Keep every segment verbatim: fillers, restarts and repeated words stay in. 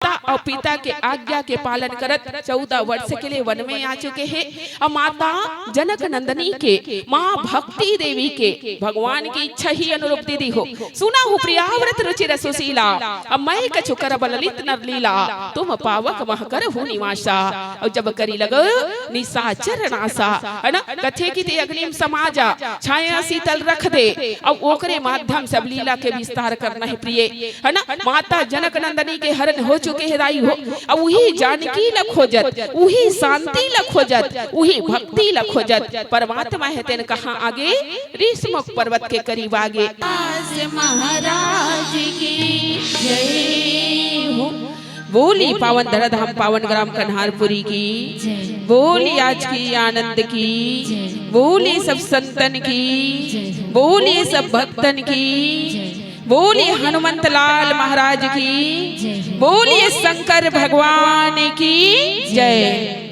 माता अउ पिता के आज्ञा के पालन करत चौदह वर्ष के लिए वन में आ चुके हे। अउ माता जनक नंदनी के, माँ भक्ति देवी के, भगवान के इच्छा ही अनुरूप दीदी हो। सुना हूँ प्रियाव्रत रुचिर सुशीला, अब मैं कछु करब ललित नर लीला, तुम पावक मह करहु निवासा। अउ जब करी लगो निशाचर नासा, है ना, कथे कि ते अग्निम समा जा, छाया शीतल रख दे, अउ ओकरे माध्यम से अब लीला के विस्तार करना हे प्रिय, है ना। माता जनक नंदनी के हरण हो चुके हे दाई हो, अब उही जानकी ल खोजत, उही शांति ल खोजत, उही भक्ति ल खोजत परमात्मा हे तेन कहाँ आगे, ऋषमुख पर्वत के करीब आगे। आज महाराज की जय हो। बोली पावन धराधाम पावन ग्राम कन्हारपुरी की जय। बोली आज की आनंद की जय। बोली सब संतन की जय। बोली सब भक्तन की जय। बोली हनुमंत लाल महाराज की जय। बोली शंकर भगवान की जय।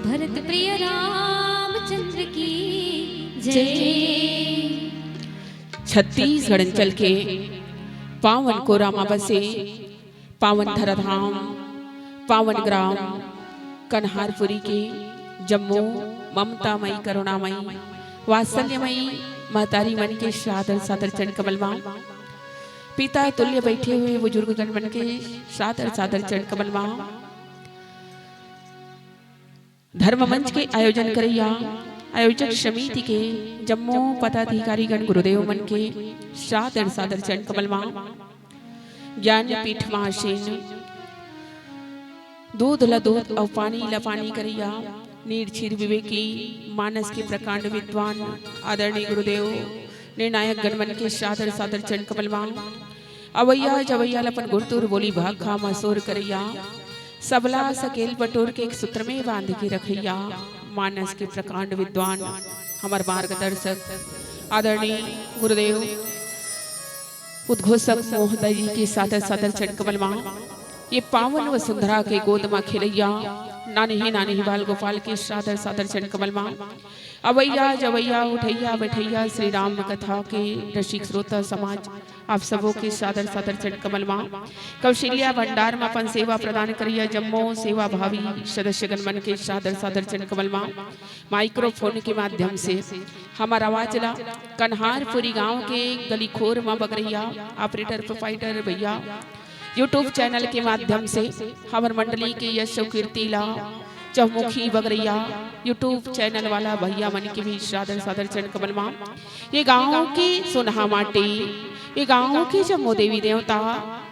भरत प्रिय रामचंद्र की जय। छत्तीसगढ़ अंचल के पावन कोरा म बसे पावन धराधाम, पावन ग्राम कन्हारपुरी के जम्मो ममतामयी, करुणामयी, वात्सल्यमयी महतारी मन के सादर सादर चरण कमल मा, पिता तुल्य बैठे हुए बुजुर्गगण मन के सादर सादर चरण कमल मा, धर्म मंच के आयोजन करइया आयोजक समिति के जम्मो पदाधिकारी गण गुरुदेव मन के सादर सादर चरण कमल मा, ज्ञानपीठ मा आसीन दूध ल दूध अउ पानी ल पानी करइया नीर क्षीर विवेकी मानस के प्रकांड विद्वान आदरणीय गुरुदेव निर्णायक गण मन के सादर सादर चरण कमल मा, अवइया जवइया ल अपन गुरतुर बोली भाखा म सोर करइया, सबला सकेल बटोर के एक सूत्र में बांध के रखइया, मानस के प्रकांड विद्वान, हमर मार्गदर्शक आदरणीय गुरुदेव उद्घोषक महोदय जी के सादर सादर चरण कमल मा, ये पावन वसुंधरा के गोद मा खेलइया नान्ही नान्ही बाल गोपाल के सादर सादर चरण कमल मा, अवइया जवइया उठइया बैठइया श्री राम कथा के रसिक श्रोता समाज, आप सबो के सादर सादर चरण कमल मा। कौशल्या भंडार मा अपन सेवा प्रदान करइया जम्मो सेवा भावी सदस्यगण मन के सादर सादर चरण कमल मा। माइक्रोफोन के माध्यम से हमर आवाज ला कन्हारपुरी गांव के गली खोर मा बगरइया ऑपरेटर प्रोपाइटर भैया, YouTube चैनल के माध्यम से हमर मंडली के यश अउ कीर्ति ला चहुमुखी बगरैया YouTube चैनल वाला भैया मन के भी सादर सादर चरण कमल मा। ये गांव के सोनहा माटी, ये गांव के जम्मो देवी देवता,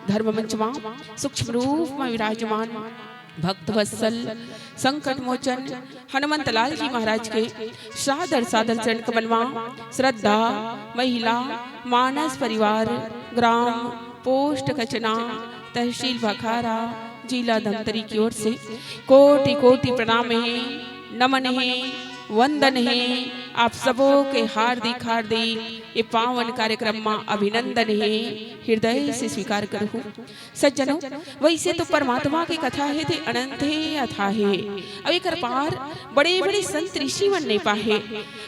धर्म मंच मा सूक्ष्म रूप मा विराजमान भक्त वत्सल संकट मोचन हनुमंत लाल जी महाराज के सादर सादर चरण कमल मा श्रद्धा, महिला, मानस परिवार, ग्राम, पोस्ट कचना, तहसील भखारा, जिला धमतरी की ओर से कोटि कोटि प्रणाम हे, नमन हे, वंदन हे। आप सबो के हार्दिक हार्दिक ये पावन कार्यक्रम मा अभिनंदन हे, हृदय से स्वीकार करहु। सज्जनों, वैसे तो परमात्मा के कथा हे ते अनंत हे, अथाह हे। अब एकर पार बड़े बड़े संत ऋषि मन नइ पाहे।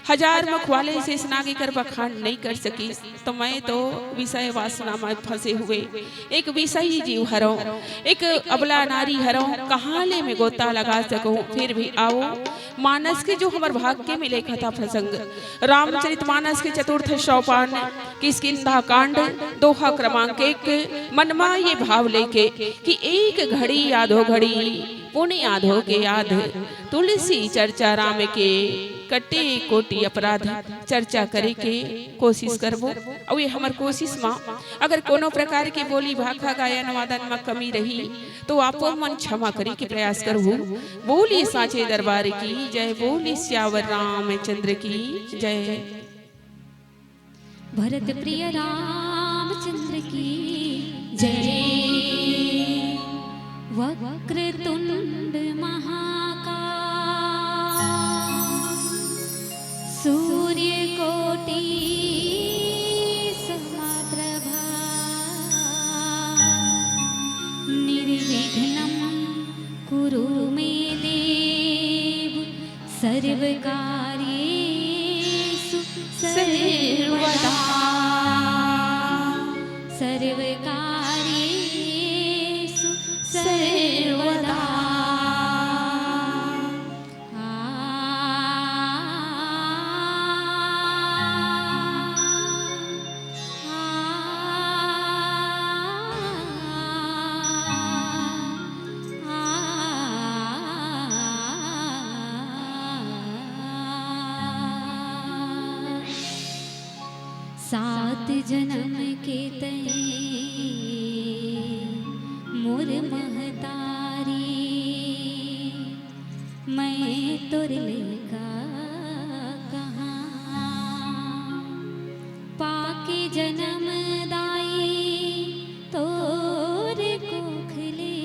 हजार मुख वाले शेषनाग एकर बखान नइ कर सकिस। तो मैं तो विषय वासना में फंसे हुए एक विषयी जीव हरौं, एक अबला नारी हरौं, कहाँ ले मैं गोता लगा सकूं? फिर भी आओ, मानस के जो हमर भाग्य में लिखा था प्रसंग, रामचरित मानस के चतुर्थ सोपान, किष्किंधा कांड, दोहा क्रमांक एक, मन मा ये भाव लेके कि एक घड़ी आधो घड़ी पुण्य आधो के आध, तुलसी चर्चा राम के, कटे कोटि अपराध चर्चा करे के कोशिश करबो। अउ ये हमर कोशिश मा अगर कोनो प्रकार के बोली भाखा गायन वादन मा कमी रही तो आपो मन क्षमा करे के प्रयास करहु। बोलिए साचे दरबार की जय, बोलिए सियावर रामचंद्र की जय। भरत प्रिय रामचंद्र की जय। वक्रतुंड महाकाय, सूर्य कोटि समप्रभा, निर्विघ्नं कुरु मे देव सर्वकार्येषु सर्वदा। सर्वकार्येषु सर्वदा। आ, आ, आ, आ। सात जनम के तय मोर महतारी, मैं तोर लइका कहाँ। पाके जनम दाई तोर कोख ले,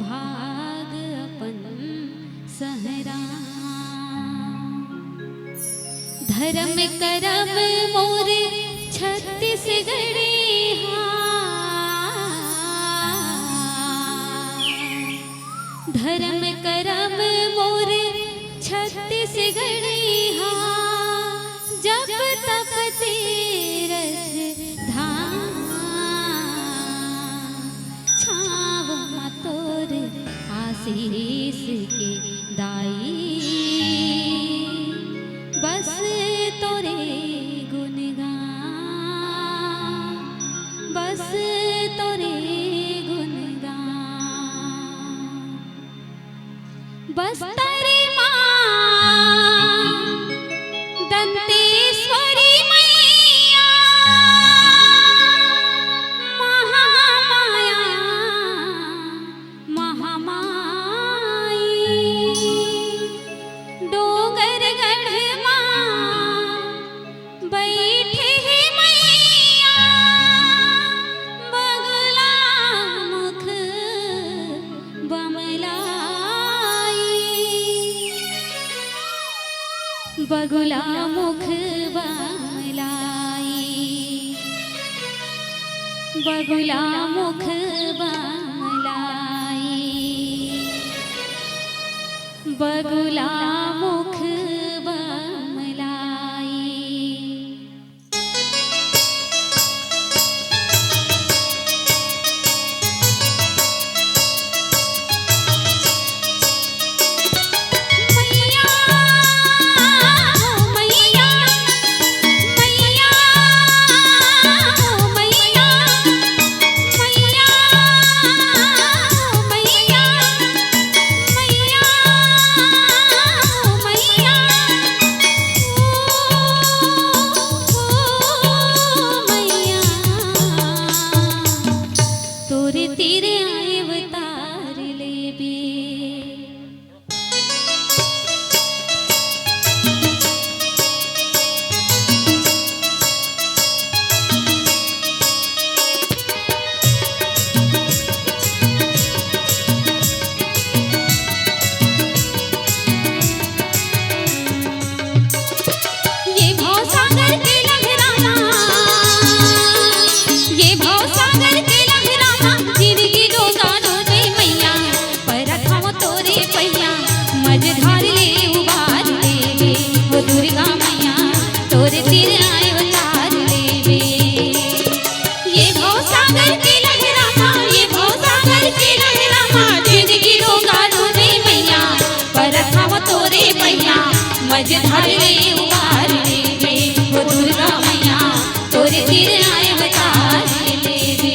भाग अपन सहरा। धरम करम मोर छत्तीसगढ़िहा, धरम करम मोर छत्तीसगढ़िहा, जप तप तीरथ धाम। छाँव मा तोर आशीष के दाई, बस तोरे गुणगान, बस तोरे गुणगान। बस्तर माँ दंतेश्वरी मैया, महामाया महामाई, डोंगरगढ़ माँ बइठे हे मइया, बगुला मुख बमलाई। बगुला मुख बमलाई, बगुला मुख बमलाई, बगुला मुख बमलाई। मझधार ले उबार लेबे, ओ दुर्गा मैया, तोरे तीर आए अवतार लेबे।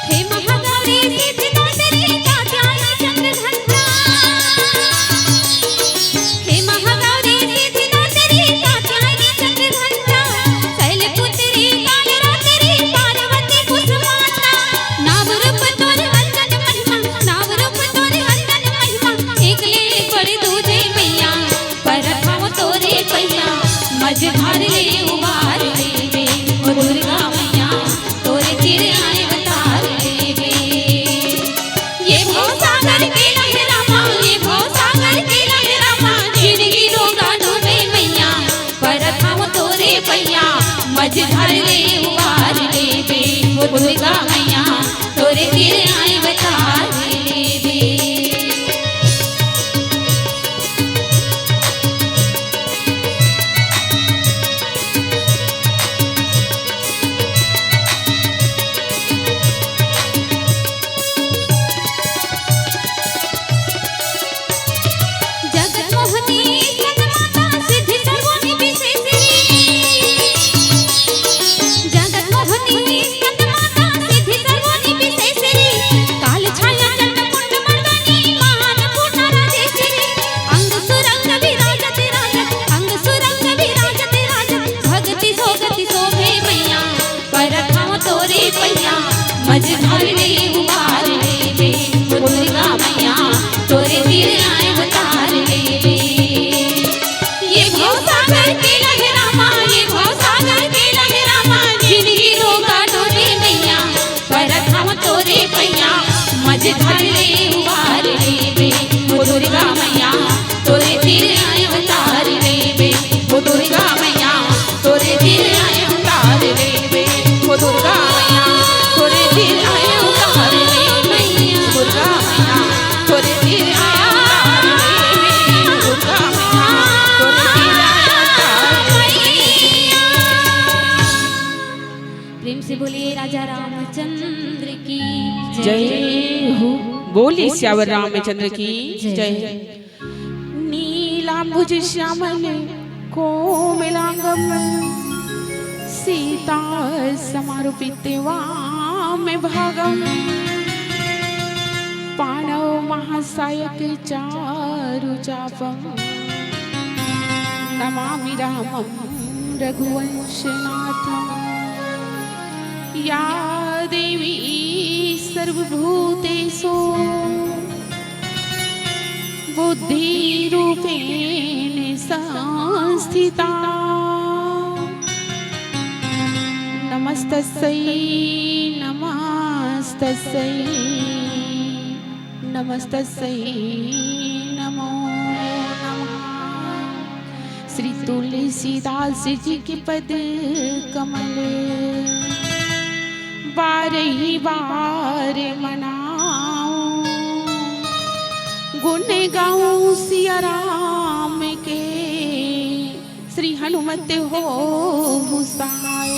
हे महागौरी सिद्धिदात्री कात्यायनी चंद्रघंटा। हे महागौरी सिद्धिदात्री कात्यायनी चंद्रघंटा। शैलपुत्री कालरात्रि पार्वती कुसुमांडा। नाम रूप तोर अनंत महिमा, नाम रूप तोर अनंत महिमा। एक ले एक बड़ दूजे मैया, परत हंव तोरे पैया, मझधार ले उबार लेबे, ओ दुर्गा मैया, तोरे तीर आए अवतार लेबे। ये भवसागर के लहरा मा, ये भवसागर के लहरा मा, जिनगी रोगा डूबे मैया, परत हंव तोरे पैया, मझधार ले उबार लेबे, ओ दुर्गा मैया, तोरे तीर आए अवतार लेबे। जगत मोहनी स्कंद माता सिद्धि सर्वोनि विशेषिणी। जगत मोहनी स्कंद माता सिद्धि सर्वोनि विशेषिणी। काल छाया चंड मुंड मर्दनी महान कोटा राजेश्वरी। अंग सुरंग विराजत राजत, अंग सुरंग विराजत राजत। भगति सोगति शोभे मैया, परत हंव तोरे पैया, मझधार ले उबार लेबे, ओ दुर्गा मैया, तोरे तीर आए अवतार लेबे। ये भवसागर के लहरा मा, ये भवसागर के लहरा मा, जिनगी रोगा डूबे मैया, परत हंव तोरे पैया, मझधार ले उबार लेबे, ओ दुर्गा मैया, तोरे तीर आए अवतार लेबे, ओ दुर्गा मैया, तोरे तीर आए अवतार लेबे, ओ दुर्गा मैया, तोरे तीर आए अवतार लेबे, दुर्गा मैया, तोरे तीर आए अवतार लेबे, दुर्गा मैया, तोरे तीर आए अवतार लेबे। प्रेम से बोलिए राजा रामचंद्र की जय। जय हो। बोलिए सियावर रामचंद्र की जय। जय। नीलांबुज श्यामल कोमलांगम सीता समारूपित वाम भागम। पाणौ महासायक चारु चापम। नमामि रामं रघुवंशनाथं। या देवी सर्वभूतेषु बुद्धिरूपेण संस्थिता। नमस्तस्यै नमस्तस्यै नमस्तस्यै नमो नमः। श्री तुलसीदास जी के पद कमल बारही बार मनाऊं, गुण गाऊं सिया राम के श्री हनुमत होहु सहाय।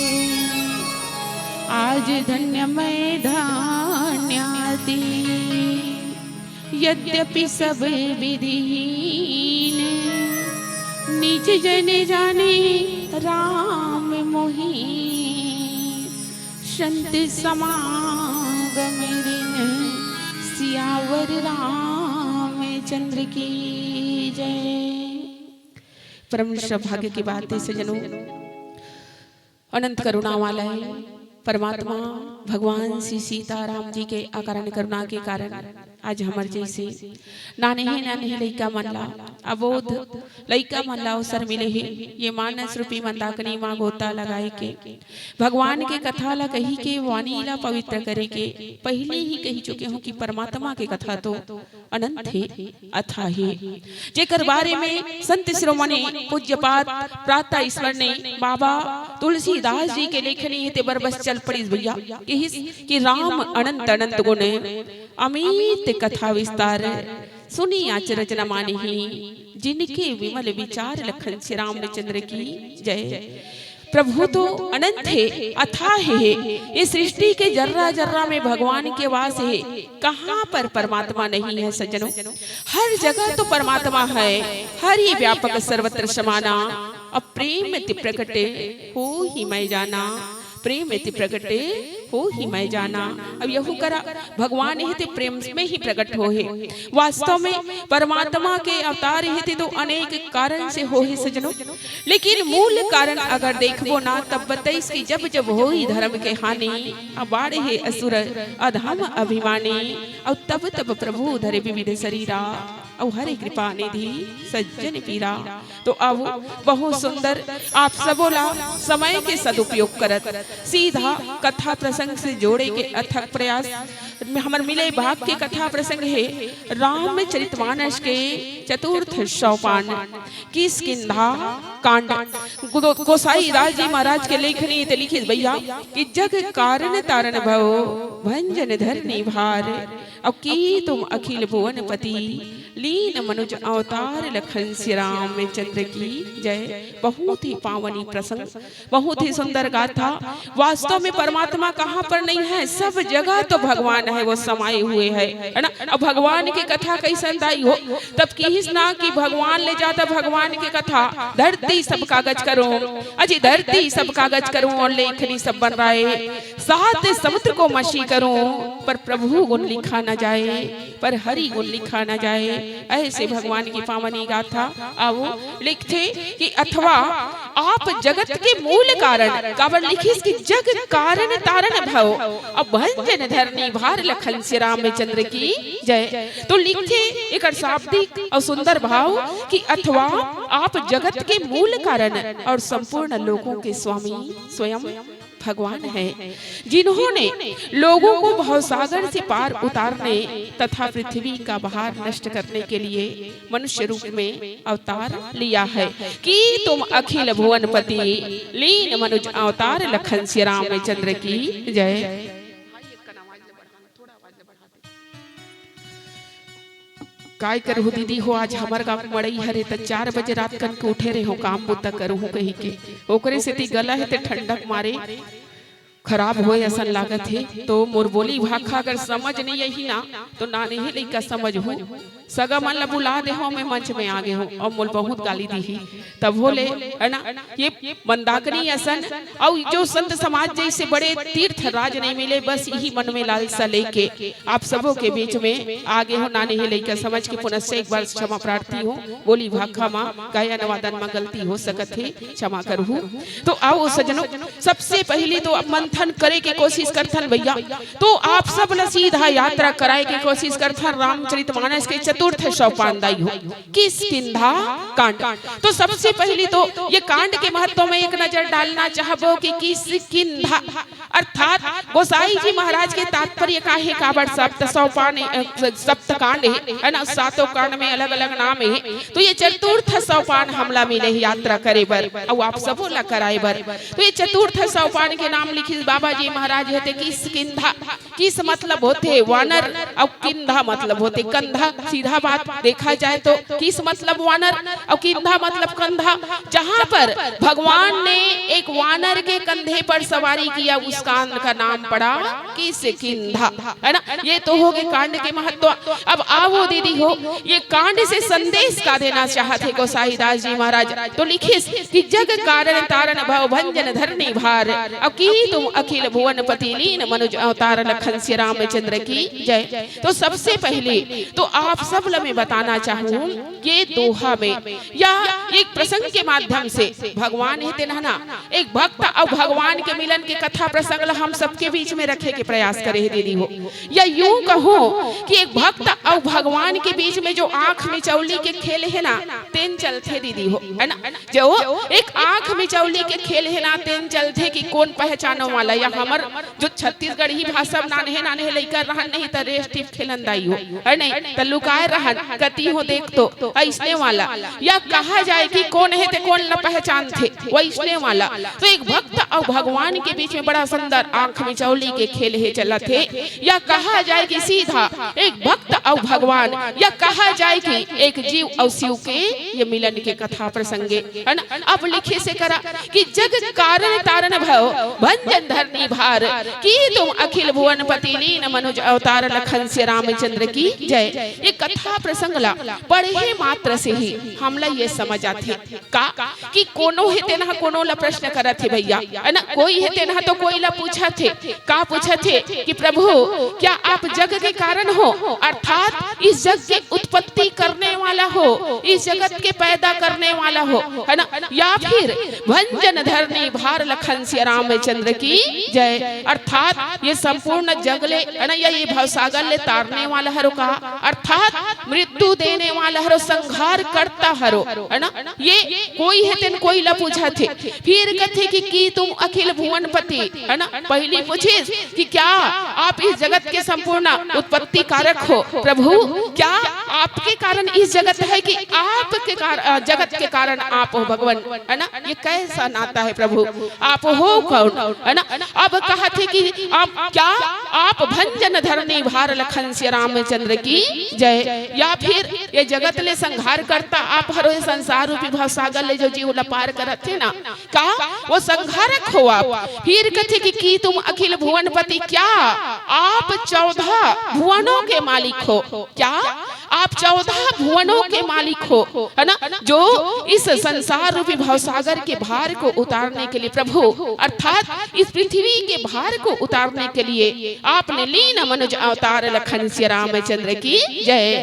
आज धन्य मैं धन्य अति, यद्यपि सब विधिहीन। निज जन जाने राम मोहि, संत समागम दिन। सियावर रामचंद्र की जय। परम सौभाग्य की बात है सज्जनों, अनंत करुणा वाला है परमात्मा भगवान श्री सीताराम जी के अकारण करुणा के कारण आज हमर जैसे नान्हे नान्हे लइका मन ला, अबोध लइका मन ला अवसर मिले हे ये मानस रूपी मंदाकिनी माँ गोता लगाए के, भगवान के कथा ला कही के, वाणी ला पवित्र करे के, पहले ही कही चुके हूँ कि परमात्मा के कथा तो अनंत हे, अथाह हे, जेकर बारे में संत शिरोमणि पूज्यपाद प्रातः स्मरणीय बाबा तुलसीदास जी के लेखनी हे। ते बर बस चल पड़िस भैया, किहिस कि राम अनंत अनंत गुण, अमित कथा विस्तार। सुनी अचरज न मानही जिनके विमल विचार। लखन श्री रामचंद्र की जय। प्रभु तो अनंत हे, अथाह हे, ये सृष्टि के जर्रा जर्रा में भगवान के वास हे। कहाँ पर परमात्मा नहीं है सज्जनों? हर जगह तो परमात्मा है। हरि व्यापक सर्वत्र समाना, अब प्रेम अति प्रकट होहि मैं जाना। प्रेम अति प्रकट होहि मैं जाना। अब यहू करा, भगवान हे ते प्रेम में ही प्रकट होहे। वास्तव में परमात्मा के अवतार हे ते तो अनेक कारण से होहे सज्जनों, लेकिन मूल कारण अगर देखबो ना, तब बतइस कि जब जब होही धर्म के हानि, अब बाढ़े असुर अधम अभिमानी, अउ तब तब प्रभु धरे विविध शरीरा, अउ हरे कृपा निधि सज्जन पीरा। तो अब बहुत सुंदर, आप सबो ला समय के सदुपयोग करत सीधा कथा प्रसंग से जोड़े के अथक प्रयास। हमर मिले भाग के कथा प्रसंग हे रामचरितमानस के चतुर्थ सोपान, किष्किंधा कांड। गो-, गोसाई दास जी महाराज के लेखनी ते लिखिस भैया कि जग कारण तारण भव भंजन धरनी भार, अउ की तुम अखिल भुवन पति लीन मनुज अवतार। लखन श्री रामचंद्र की जय। बहुत ही पावनी प्रसंग, बहुत ही सुंदर गाथा। वास्तव में परमात्मा कहाँ पर नहीं है, सब जगह तो भगवान है, वो समाये हुए है, है ना? अब भगवान की कथा कैसन दाई हो, तब किहिस ना कि भगवान ले जाता भगवान की कथा, धरती सब कागज करो, अजी धरती सब कागज करो अउ लेखनी सब बन रहे, सात समुद्र को मसी करो, पर प्रभु गुण लिखा न जाए, पर हरि गुण लिखा न जाए। ऐसे भगवान की पावनी गाथा। अउ लिखथे कि अथवा आप जगत के मूल कारण, काबर लिखिस कि जग कारण तारण भव, अउ भंजन धरनी भार। लखन श्री रामचंद्र की जय। तो लिखथे एकर शाब्दिक अउ सुंदर भाव कि अथवा आप जगत के मूल कारण अउ संपूर्ण लोकों के स्वामी स्वयं भगवान है, जिन्होंने लोगों को भवसागर से पार उतारने तथा पृथ्वी का भार नष्ट करने के लिए मनुष्य रूप में अवतार लिया है। कि तुम अखिल भुवनपति लीन मनुज अवतार। लखन श्री रामचंद्र की जय। काय करहु दीदी हो, आज हमर गाँव मड़ई हरे त चार बजे रात कन के उठे रहे हो, काम बुता करहु कही के, ओकरे सेती गला हे ते ठंडक मारे खराब होए असन लागत हे। तो मोर बोली भाखा अगर समझ नहीं आही ना, तो नाने ही लइका समझहू। सगा मन ला बुला दे हो, मैं मंच में आ गे हो अउ मोल बहुत गाली दीही। तभो ले, है ना, ये मंदाकिनी असन अउ जो संत समाज जैसे बड़े तीर्थ राज नहीं मिले, बस यही मन में लालसा लेके आप सबों के बीच में आगे हो। नाने ही लइका समझ के पुनश्च एक बार क्षमा प्रार्थी हूँ। बोली भाखा मा, गायन वादन मा गलती हो सकत हे, क्षमा करहू। तो आओ सज्जनों, सबसे पहली तो अब मंथन करे के कोशिश करथन भैया, तो आप सब ला सीधा यात्रा कराए के कोशिश करथन रामचरितमानस के चतुर्थ सोपान दाई हो, किष्किंधा कांड। तो सबसे पहली तो ये कांड के महत्व में एक नजर डालना चाहबो कि किष्किंधा अर्थात गोसाई जी महाराज के तात्पर्य का हे, काबर सप्त सोपान, अ, सप्त कांड हे, है ना, सातों कांड में अलग-अलग नाम हे। तो ये चतुर्थ सोपान हमला मिले हे यात्रा करे बर, अउ आप सबो ला कराए बर। तो ये चतुर्थ सोपान के नाम लिखिस बाबा जी महाराज हे ते किष्किंधा। किस मतलब होथे वानर, अउ किंधा मतलब होथे कंधा। सीधा बात देखा जाए तो किस मतलब वानर अउ किंधा मतलब कंधा, जहाँ पर भगवान ने एक वानर के कंधे पर सवारी किया, उस कांड का नाम पड़ा किष्किंधा, है ना। ये तो हो गे कांड के महत्व। अब आओ दीदी हो, ये कांड से संदेश का देना चाहत हे गोसाई दास जी महाराज। तो लिखिस कि जग कारण तारण भव भंजन धरनी भार, अउ की तुम अखिल भुवनपति लीन मनुज अवतार। लखन श्री रामचंद्र की जय। तो सबसे पहले तो आप सब ला मैं बताना चाहूँ, ये दोहा में या एक प्रसंग के माध्यम से भगवान हे तेन ह ना, एक भक्त अउ भगवान के मिलन के कथा प्रसंग ला हम सबके बीच में रखे के प्रयास करे हे दीदी हो। या यूं कहूँ कि एक भक्त अउ भगवान के बीच में जो आंख मिचौली के खेल हे ना, तेन चलथे दीदी हो, है ना। जो एक आंख मिचौली के खेल हे ना, तेन चलथे कि कोन पहचानो वाला, या हमर जो छत्तीसगढ़ी भाषा में ना नान्हे नान्हे लइका रहन, नहीं त रेस टिप खेलन दाई हो, है नहीं, त लुकाए रहन, कती हो देख तो, अइसने वाला। या कहा जाए कि कोन हे ते कोन ला पहचानथे, वइसने वाला। तो एक भक्त अउ भगवान के बीच में बड़ा सुंदर आंख मिचौली के खेल हे चलत हे। या कहा जाए कि सीधा एक भक्त अउ भगवान, या कहा जाए कि एक जीव अउ शिव के ये मिलन के कथा प्रसंगे, है ना? अब लिखे से करा कि जग कारण तारण भव भंजन धरनी भार, की तुम अखिल भुवन पति लीन मनुज अवतार लखन से रामचंद्र की जय। ये कथा प्रसंग ला पढ़े मात्र से ही हमला ये समझ आथे का कि कोनो हे तेन ह कोनो ला प्रश्न करत हे भैया, है ना? कोई हे तेन ह तो कोई ला पूछत हे। का पूछत हे कि प्रभु, क्या आप जग के कारण हो, अर्थात इस जग के उत्पत्ति करने वाला हो, इस जगत के पैदा करने वाला हो, है ना? या फिर भंजन धरनी भार लखन सिया रामचंद्र की जय, अर्थात ये संपूर्ण जग ले, है ना, या ये भवसागर ले तारने वाला हरो का, अर्थात मृत्यु देने वाला हरो, संहार करता हरो, है ना? ये कोई हे तेन कोई ला पूछत हे। फिर कथे कि की तुम अखिल भुवन पति, है ना? पहली पूछिस कि क्या आप इस जगत के संपूर्ण उत्पत्ति कारक हो प्रभु, क्या आपके कारण इस जगत है कि आपके कार-, अ, जगत के कारण आप हो भगवान, है ना? ये कैसा नाता है प्रभु, आप हो कौन, है ना? अब कहत हे कि आप क्या, आप भंजन धरनी भार लखन सिया रामचंद्र की जय, या फिर ये जगत ले संहार करता आप हरो, ये संसार रूपी भवसागर ले जो जीव ला पार करत हे ना, का वो संहारक हो आप। फिर कथे कि की तुम अखिल भुवन पति, क्या आप चौदह भुवनों के मालिक हो, क्या आप चौदह भुवनों के मालिक हो, है ना, जो इस संसार रूपी भवसागर के भार को उतारने के लिए प्रभु, अर्थात इस पृथ्वी के भार को उतारने के लिए आपने लीन मनुज अवतार लखन सिया रामचंद्र की जय,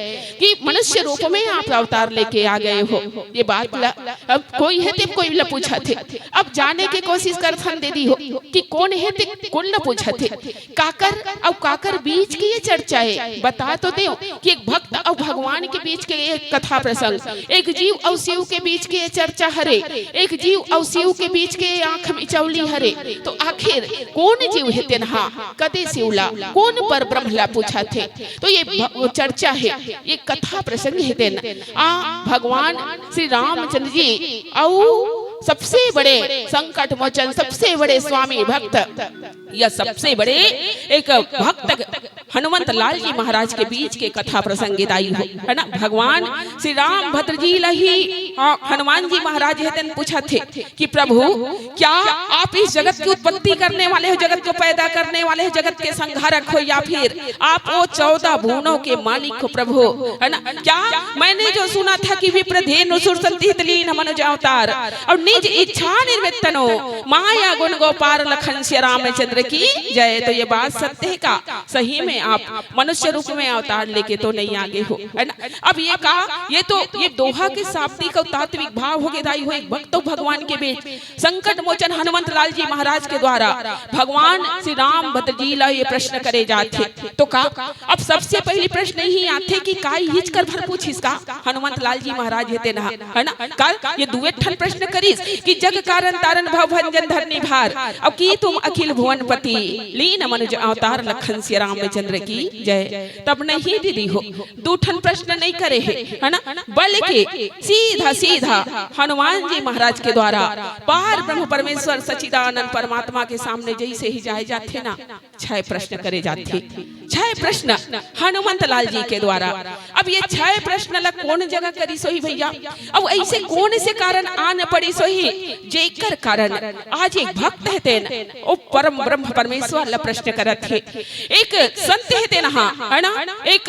कि मनुष्य रूप में आप अवतार लेके आ गए हो। ये बात ला अब कोई हे ते कोई ला पूछत हे। अब जाने के कोशिश करथन दीदी हो कि कोन हे ते कोन ला पूछत हे। काकर अउ काकर बीच के ये चर्चा हे, बता तो देव कि एक भक्त अउ भगवान के बीच के ये कथा प्रसंग, एक जीव अउ शिव के बीच के ये चर्चा हरे, एक जीव अउ शिव के बीच के ये आंख मिचौली हरे। तो आखिर कोन जीव हे तेन हा, कते शिव ला, कोन पर ब्रह्म ला पूछत हे। तो ये भ-, वो चर्चा हे, ये कथा प्रसंग हे तेन आ भगवान श्री रामचंद्र जी अउ सबसे बड़े संकट मोचन, सबसे बड़े स्वामी भक्त या सबसे बड़े एक भक्त हनुमंत लाल जी महाराज के बीच के कथा प्रसंग दाई हो, है ना? भगवान श्री रामभद्र जी ला ही, हाँ, हनुमान जी महाराज हे तेन पूछत हे कि प्रभु, क्या आप इस जगत की उत्पत्ति करने वाले हो, जगत को पैदा करने वाले हो, जगत के संहारक हो, या फिर आप वो चौदह भुवनों के मालिक हो प्रभु, है ना? क्या मैंने जो सुना था कि विप्र धेनु सुर संतिहित लीन मनुज अवतार और निज इच्छा निमित्तनो माया गुण गो पार लखन सिया रामचंद्र की जय, तो ये बात सत्य है का? सही में आप मनुष्य रूप में अवतार लेके तो नहीं आगे हो, है ना? अब ये का, ये तो, ये दोहा के शाब्दिक और तात्विक भाव हो गे दाई हो, एक भक्त भगवान के बीच संकट मोचन हनुमंत लाल जी महाराज के द्वारा भगवान श्री रामभद्र जी ला ये प्रश्न करे जाथे। तो का अब सबसे पहली प्रश्न यही आथे कि का इहिच कर भर पूछिस का हनुमंत लाल जी महाराज हे तेन हा, है ना? का ये दुए ठन प्रश्न करिस कि जग कारण तारण भव भंजन धरनी भार, अब की तुम अखिल भुवन पति लीन मनुज अवतार लखन सिया रामचंद्र की जय। तब नहीं दीदी हो, दू ठन प्रश्न नहीं करे हे, है ना? बल्कि सीधा सीधा हनुमान जी महाराज के द्वारा पार ब्रह्म परमेश्वर सच्चिदानंद परमात्मा के सामने जैसे ही जाए जाथे ना, छह प्रश्न करे जाथे। छह प्रश्न हनुमंत लाल जी के द्वारा। अब ये छह प्रश्न ला कोन जगह करिस होही भैया? अब ऐसे कोन से कारण आन पड़िस होही, जेकर कारण आज एक भक्त हे तेन, ओ परम ब्रह्म परमेश्वर ला प्रश्न करत हे, एक संत हे तेन हा, है ना, एक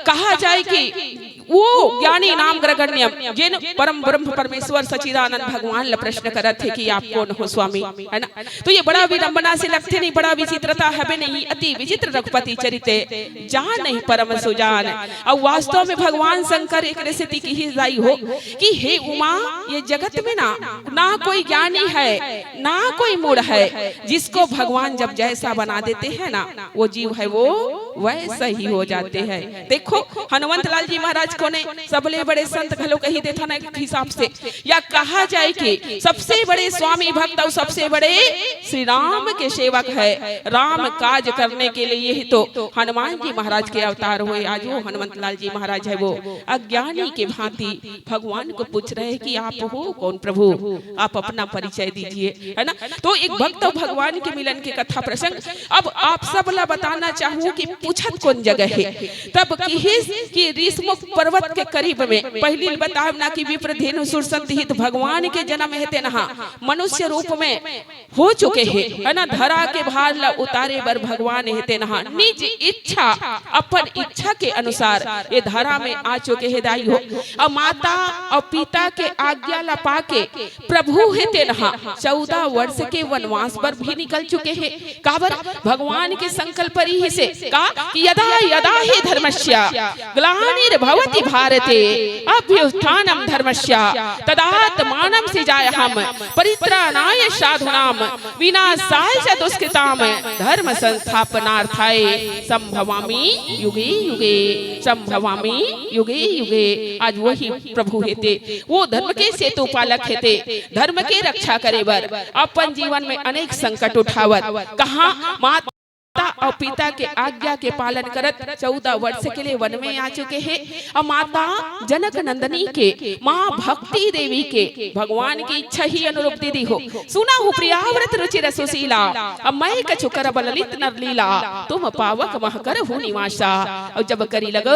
कहा जाए कि वो ज्ञानी नाम ग्रगण्यम, जेन परम ब्रह्म परमेश्वर सच्चिदानंद भगवान ला प्रश्न करत हे कि आप कोन हो स्वामी, है ना? तो ये बड़ा विडंबना से लगथे नहीं, बड़ा विचित्रता हवे नहीं, अति विचित्र रघुपति चरित, जान नहीं परम सुजान। अब वास्तव में भगवान शंकर एक सेती किहिस दाई हो कि हे उमा, ये जगत में ना, ना कोई ज्ञानी है, ना कोई मूढ़ है, जिसको भगवान जब जैसा बना देते हैं ना, वो जीव है वो वैसा ही हो जाते हैं। देखो हनुमंत लाल जी महाराज कोने, सबले बड़े संत घलो कही देथन एक हिसाब से, या कहा जाए कि सबसे बड़े स्वामी भक्त अउ सबसे बड़े श्री राम के सेवक है। राम काज करने के लिए ही तो हनुमान जी महाराज के अवतार हुए। आज वो हनुमंत लाल जी महाराज है, वो अज्ञानी के भांति भगवान को पूछ रहे हैं कि आप हो कौन प्रभु, आप अपना परिचय दीजिए, है ना। तो एक भक्त अउ भगवान के मिलन के कथा प्रसंग। अब आप सब ला बताना चाहूँ कि पूछत कौन जगह है। तब किहिस कि ऋषमुख पर्वत के करीब में, पहिली बताव ना कि विप्र धेनु सुर संत हित भगवान के जन्म हे तेनहा मनुष्य रूप में हो चुके हे, है ना। धरा के भार ला उतारे बर भगवान हे तेनहा निज इच्छा, अपन इच्छा के अनुसार ये धरा में आ चुके हे दाई हो। अउ माता अउ पिता के आज्ञा ला पाके प्रभु हे तेनहा चौदह वर्ष के वनवास बर भी निकल चुके हे। काबर? भगवान के संकल्प रहिसे का कि यदा यदा ही धर्मस्य ग्लानिर्भवति भारते अभ्युत्थानम धर्मस्य तदात्मानम सृजाम्यहम परित्राणाय साधूनाम विनाशाय च दुष्कृताम धर्म संस्थापनार्थाय संभवामि युगे युगे, संभवामि युगे युगे। आज वही प्रभु हे ते, वो धर्म के सेतु पालक हे ते, धर्म के रक्षा करे बर अपन जीवन में अनेक संकट उठावत कहाँ माता अउ पिता के आज्ञा के पालन करत चौदह वर्ष के लिए वन में आ चुके हे। अउ माता जनक नंदनी के, माँ भक्ति देवी के भगवान की इच्छा ही अनुरूप दीदी हो। सुना हूँ प्रियाव्रत रुचिर सुशीला, अब मैं कछु करब ललित नर लीला, तुम पावक मह करहु निवासा। अउ जब करी लग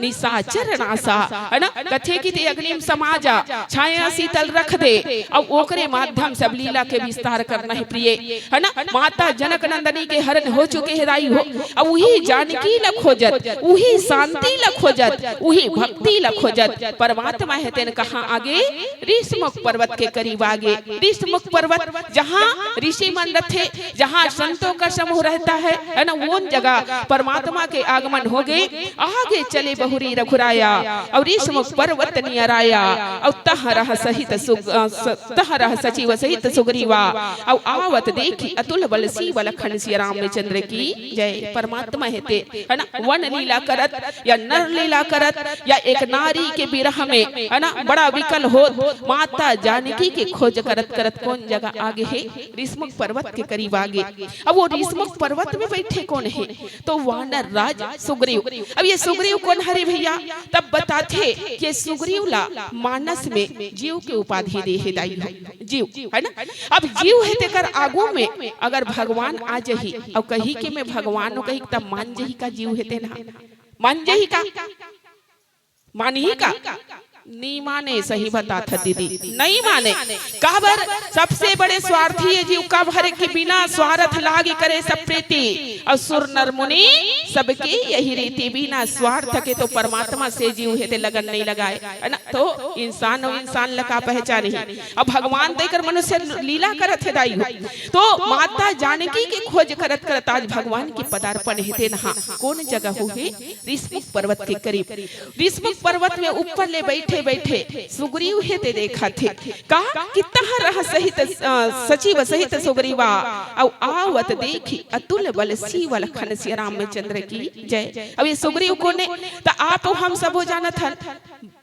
निशाचर नासा, है ना, कथे कि ते अग्निम समा जा, छाया शीतल रख दे, अउ ओकरे माध्यम से अब लीला के विस्तार करना हे प्रिय, है ना। माता जनक नंदनी के हरण हो चुके हे दाई हो, अब उही जानकी ला खोजत, उही शांति ला खोजत, उही भक्ति ला खोजत परमात्मा हे तेन कहाँ आगे? ऋषमुख पर्वत के करीब आगे। ऋषमुख पर्वत जहाँ ऋषि मन रथे, जहाँ संतों का समूह रहता है, है ना, वो जगह परमात्मा के आगमन हो गए। आगे चले बहुरी रघुराया, अउ ऋषमुख पर्वत नियराया, अउ तह रह सहित सुग-, अ, स-, तह रह सचिव सहित सुग्रीवा, अउ आवत देखी अतुल बल सीव लखन सिया रामचंद्र की जय। परमात्मा हे ते, है ना, वन लीला करत या नर लीला करत या एक नारी के विरह में, है ना, बड़ा विकल होत माता जानकी के खोज करत करत कौन जगह आगे हे? ऋषमुख पर्वत के करीब आगे। अब वो ऋषमुख पर्वत में बैठे कौन हे? तो वानर राज सुग्रीव। अब ये सुग्रीव कौन हरे भैया? तब बताथे कि सुग्रीव ला मानस में जीव के उपाधि दे हे दाई हो। जीव, है ना? अब जीव हे तेकर आगू में अगर भगवान आ जही, अउ कही कि मैं भगवान हूँ कही, तब मान जही का जीव हे तेन हा? मान जही का? मानही का? नी माने, सही बताथा दीदी, नहीं माने। काबर? सबसे बड़े स्वार्थी ये जीव। काबर? कि बिना स्वार्थ लाग करे सब प्रीति, अउ सुर नर मुनि सबके यही रीति। बिना स्वार्थ के तो परमात्मा से जीव हे ते लगन नहीं लगाए, है ना? तो इंसान अउ इंसान ला का पहचानही? अब भगवान तो एकर मनुष्य लीला करत हे दाई हो। तो माता जानकी के खोज करत करत आज भगवान के पदार्पण हे तेन हा। कौन जगह हो हे? ऋषमुख पर्वत के करीब। ऋषमुख पर्वत में ऊपर ले बैठे बैठे सुग्रीव हे ते देखथे का कि तह रह सहित, अ, सचिव सहित सुग्रीवा, अउ आवत देखी अतुल बल सीव लखन सिया रामचंद्र की जय। अब ये सुग्रीव कोने? त आप अउ हम सबो जानत हन,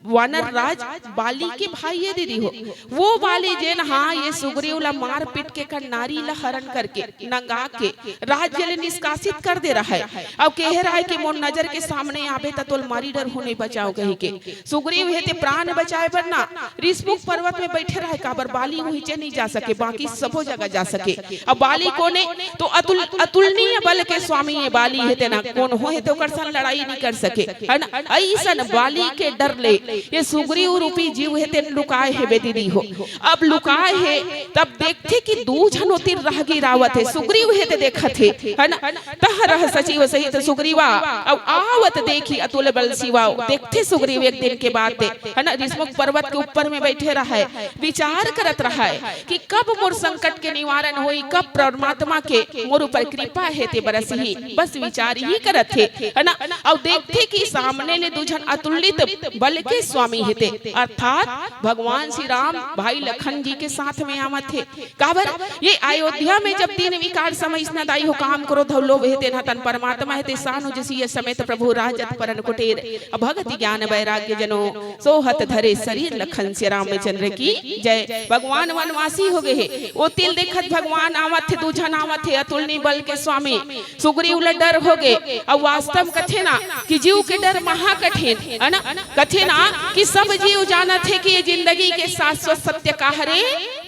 वानर राज बाली के भाई हे दीदी हो। वो बाली जेन हा ये सुग्रीव ला मार पीट के कर नारी ला हरण करके नंगा के राज्य ले निष्कासित कर दे रहा है। अब कहे रहा है कि मोर नजर के सामने आबे त तोल मारी डरहूँ नहीं बचाव कही के। सुग्रीव हे ते प्राण बचाए बर ना ऋषमुख पर्वत में बैठे रहे, काबर बाली उहिचे नहीं जा सके, बाकी सबो जगह जा सके। अब बाली कोने? तो अतुल-, अतुलनीय बल के स्वामी ये बाली हे तेन हा, कोनो हे ते ओकर संग लड़ाई नहीं कर सके, है ना? अइसन बाली के डर ले ये सुग्रीव रूपी जीव हे तेन लुकाए हे बे दीदी हो। अब लुकाए हे, तब देखथे कि दू झन ओतिर राहगीर आवत हे, सुग्रीव हे ते देखत हे, है ना? तह रह सचिव सहित सुग्रीवा, अउ आवत देखी अतुल बल सीवा। देखथे सुग्रीव एक दिन के बात हे, है ना, ऋषमुख पर्वत के ऊपर में बैठे रहा है, विचार करत रहा है कि कब मोर संकट के निवारण होई, कब परमात्मा के मोर ऊपर कृपा हे ते बरसही, बस विचार ही करत हे, है ना। अउ देखथे कि सामने ले दू झन अतुलित बल के स्वामी हे ते, अर्थात भगवान श्री राम भाई लखन जी के साथ में आवत हे। काबर, ये अयोध्या में जब तीन विकार समइस न दाई हो, काम, क्रोध अउ लोभ हे तेन ह तन परमात्मा हे ते, सानु जसिय समेत प्रभु राजत परन कुटेर, अभगति ज्ञान वैराग्य जनो सोहत धरे सरीर लखन सिया रामचंद्र की जय। भगवान वनवासी हो गए हे, ओ तिल देखत भगवान आवत हे, दू झन आवत हे, अतुलनीय बल के स्वामी सुग्रीव ल डर हो गए। अउ वास्तव कथे ना कि जीव के डर महा कठिन है ना, कथे ना कि सब जीव जानत हे कि ये जिंदगी के शाश्वत सत्य का हरे,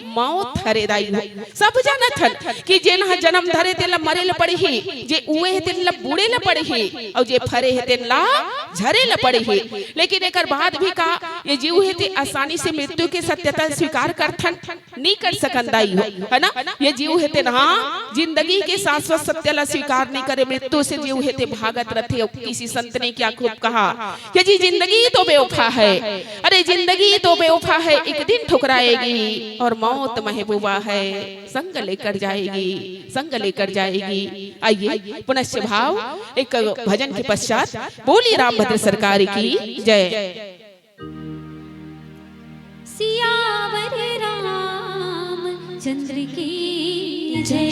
मौत हरे दाई हो। सब जानत हन कि जेन ह जन्म धरे तेला मरे ल पड़ही, जे उए हे तेन ल बूड़े ल पड़ही, अउ जे फरे हे तेन ल झरे ल पड़ही। लेकिन एकर बाद भी का ये जीव हे ते आसानी से मृत्यु के सत्यता स्वीकार करथन? नहीं कर सकन दाई हो, है ना? ये जीव हे ते ना जिंदगी के शाश्वत सत्य ला स्वीकार नहीं करे, मृत्यु से जीव हे ते भागत रथे। अउ किसी संत ने क्या खूब कहा, ये जी जिंदगी तो बेवफा है, अरे जिंदगी तो बेवफा है, एक दिन ठुकराएगी और मौत महबूबा है, संग लेकर जाएगी, संग लेकर जाएगी। आइए पुनश्च भाव एक भजन के पश्चात। बोलिए रामभद्र सरकार की जय। सियावर रामचंद्र की जय।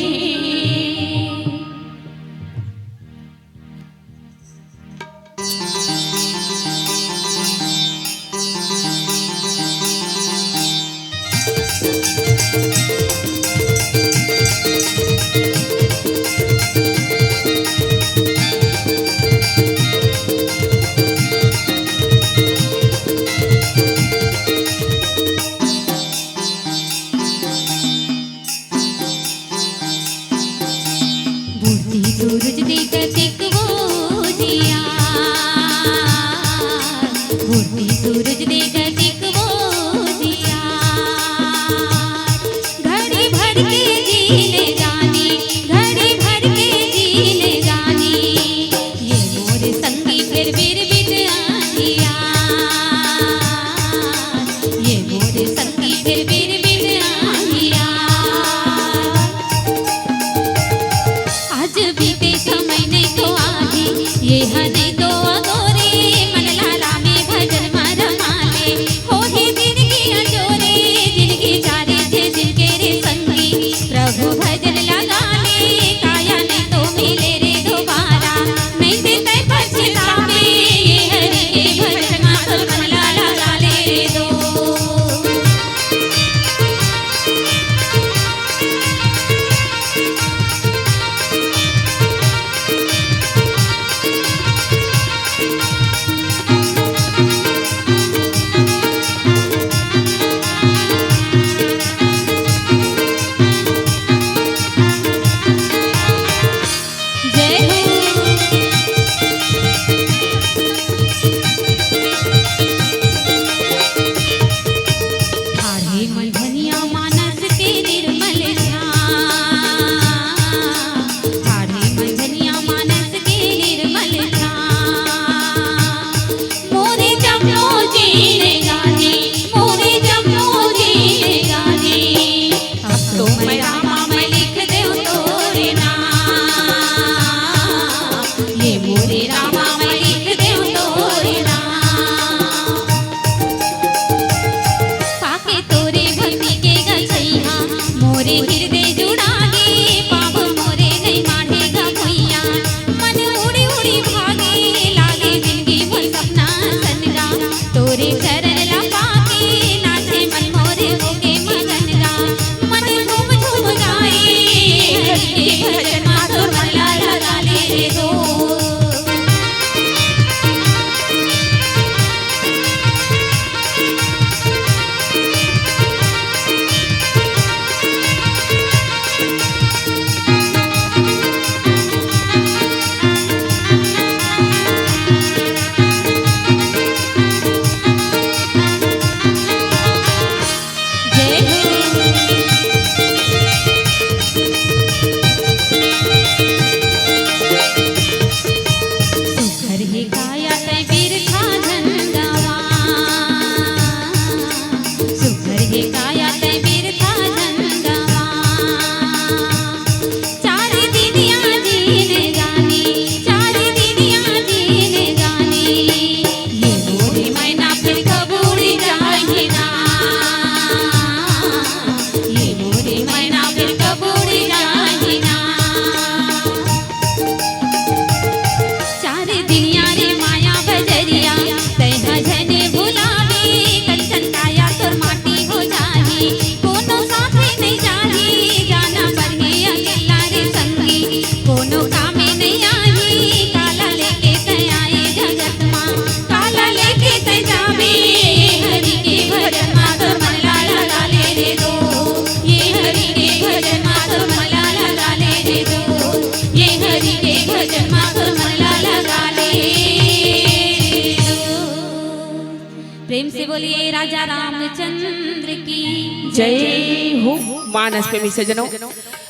प्रेम से बोलिए राजा रामचंद्र की जय हो। मानस प्रेमी सजनों,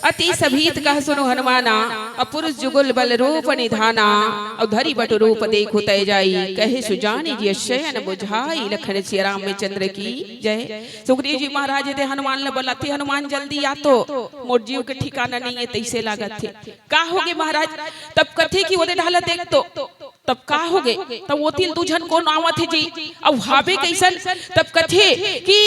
अति सभीत कह सुनो हनुमाना, अपुरुष जुगल बल रूप निधाना, अउ धरि बटु रूप देखु तै जाई, कहे सो जानी जिय शयन बुझाई, लखन सिय रामचंद्र की जय। सुग्रीव जी महाराज हे ते हनुमान ल बलाथे, हनुमान जल्दी आ तो, मोर जीव के ठिकाना नइ हे, तइसे लागत हे। का होगे महाराज? तब कथे कि ओदे ढाला देख तो, तब का होगे? तब ओती ले दू झन कोन आवत हे जी, अउ हाबे कइसन? तब कथे कि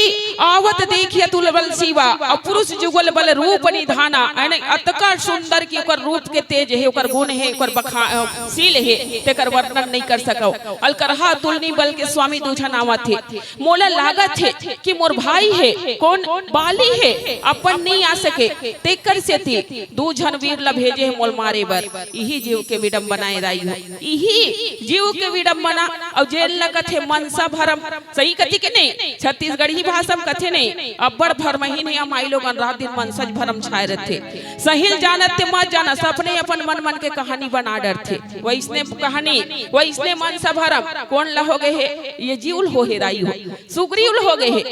आवत देखि अतुल बल सीवा, अपुरुष जुगल बल रूप निधाना, यानी अतका सुंदर कि ओकर रूप के तेज हे, ओकर गुण हे, ओकर बखा-, अ, शील हे, तेकर वर्णन नइ कर सकव। अलकरहा अतुलनीय बल के स्वामी दू झन आवत हे। मोला लागत हे कि मोर भाई हे, कोन? बाली हे, अपन नइ आ सके, तेकर सेती दू झन वीर ल भेजे हे मोल मारे बर। इही जीव के विडंबना ए दाई हो, इही जीव के विडंबना। अउ जेन ल कथे मनसा भरम, सही कथे के नहीं? छत्तीसगढ़ी भाषा म कथे नहीं, अब्बड़ भरमहीन हे, माई लोगन रात दिन मनसा भरम छाए रथे। सही ल जानत ते मत जानस, अपने अपन मन मन के कहानी बना डरथे। वइसने कहानी, वइसने मनसा भरम कोन ल होगे हे? ये जीव ल होगे दाई हो, सुग्रीव ल होगे हे।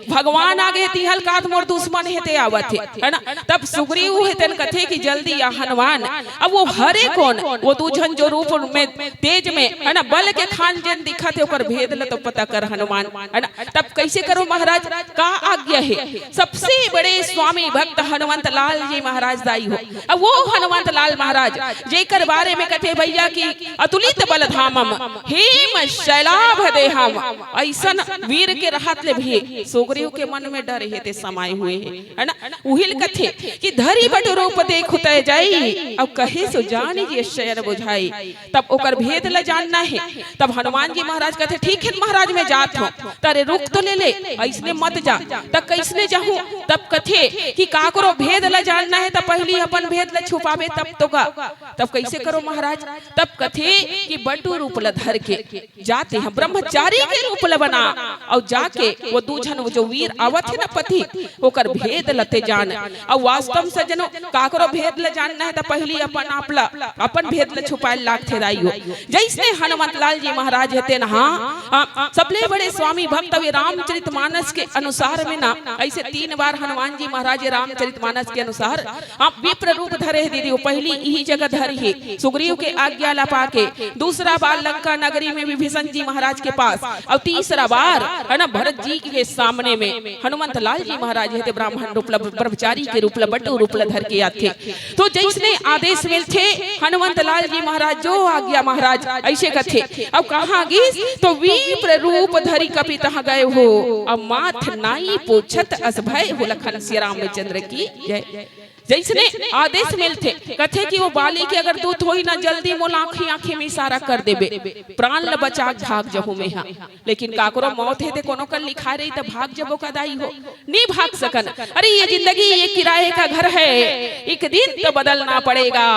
भगवान आगे हे तिहा ल काहत मोर दुश्मन हे ते आवत हे, है ना? तब सुग्रीव हे तेन कथे कि जल्दी आ हनुमान। अब वो हरे कोन? वो दू झन जो रूप में, तेज में, है ना, बल के खान जेन दिखत हे, ओकर भेद ल तो पता कर हनुमान, है ना? तब कइसे करो महाराज, का आज्ञा हे? सबसे बड़े स्वामी भक्त हनुमंत लाल जी महाराज दाई हो। अब वो हनुमंत लाल महाराज जेकर बारे में कथे भैया कि अतुलित बल धामम हेम शैलाभ देहम, अइसन वीर के रहत ले भी सुग्रीव के मन में डर हे ते समाए हुए हे, है ना? उही ल कथे कि धरि बटु रूप देखु तै जाई, अउ कहे सो जानी जिय शयन बुझाई। तब ओकर भेद ल जानना हे। तब हनुमान जी महाराज कथे, ठीक हे महाराज, मैं जात हों, तरे रुख तो ले ले, अइसने मत जा। त कइसने जाहूं? तब कथे कि काकरो भेद ल जानना हे त पहिली अपन भेद ल छुपाबे तब तो गा। तब कइसे करो महाराज? तब कथे कि बटु रूप ल धर के जाते हैं, ब्रह्मचारी के रूप ल बना, अउ जाके वो दू झन, वो जो वीर आवत हे ना पति, ओकर भेद ल ते जान। अउ वास्तव म सज्जनो, काकरो भेद ल जानना हे त पहिली अपन आप ल, अपन भेद ल छुपाए ल लागथे दाई हो। जइसने हनुमंत लाल जी महाराज हे तेन हा, आ, सबले बड़े स्वामी भक्त अउ रामचरित मानस के अनुसार में ना, अइसे तीन बार हनुमान जी महाराज रामचरित मानस के अनुसार आप विप्र रूप धरे हे दीदी, वो पहिली इही जगह धरे हे, सुग्रीव के आज्ञा ला पाके। दूसरा बार लंका नगरी में विभीषण जी महाराज के पास, अउ तीसरा बार, है ना, भरत जी के सामने में हनुमंत लाल जी महाराज हे ते ब्राह्मण रूप ल, ब्रह्मचारी के रूप ल, बटु रूप ल धर के आथे। तो जइसने आदेश मिलथे हनुमंत लाल जी महाराज, जो आज्ञा महाराज, अइसे कथे। अब कहाँ गिस? तो विप्र रूप धरि कपि तहाँ गए हो, अब माथ नाई पूछत अस भए हो, लखन सिया रामचंद्र की जय। जइसने आदेश मिलथे, कथे कि वो बाली के अगर दूत होही ना, जल्दी मोला आँखी, आँखी में इशारा कर देबे, प्राण ल बचा के भाग जहूँ मेहा। लेकिन काकरो मौत हे ते कोनो कर लिखाए रही त भाग जबो का दाई हो, नी भाग सकन। अरे ये जिंदगी ये किराए का घर है, एक दिन तो बदलना पड़ेगा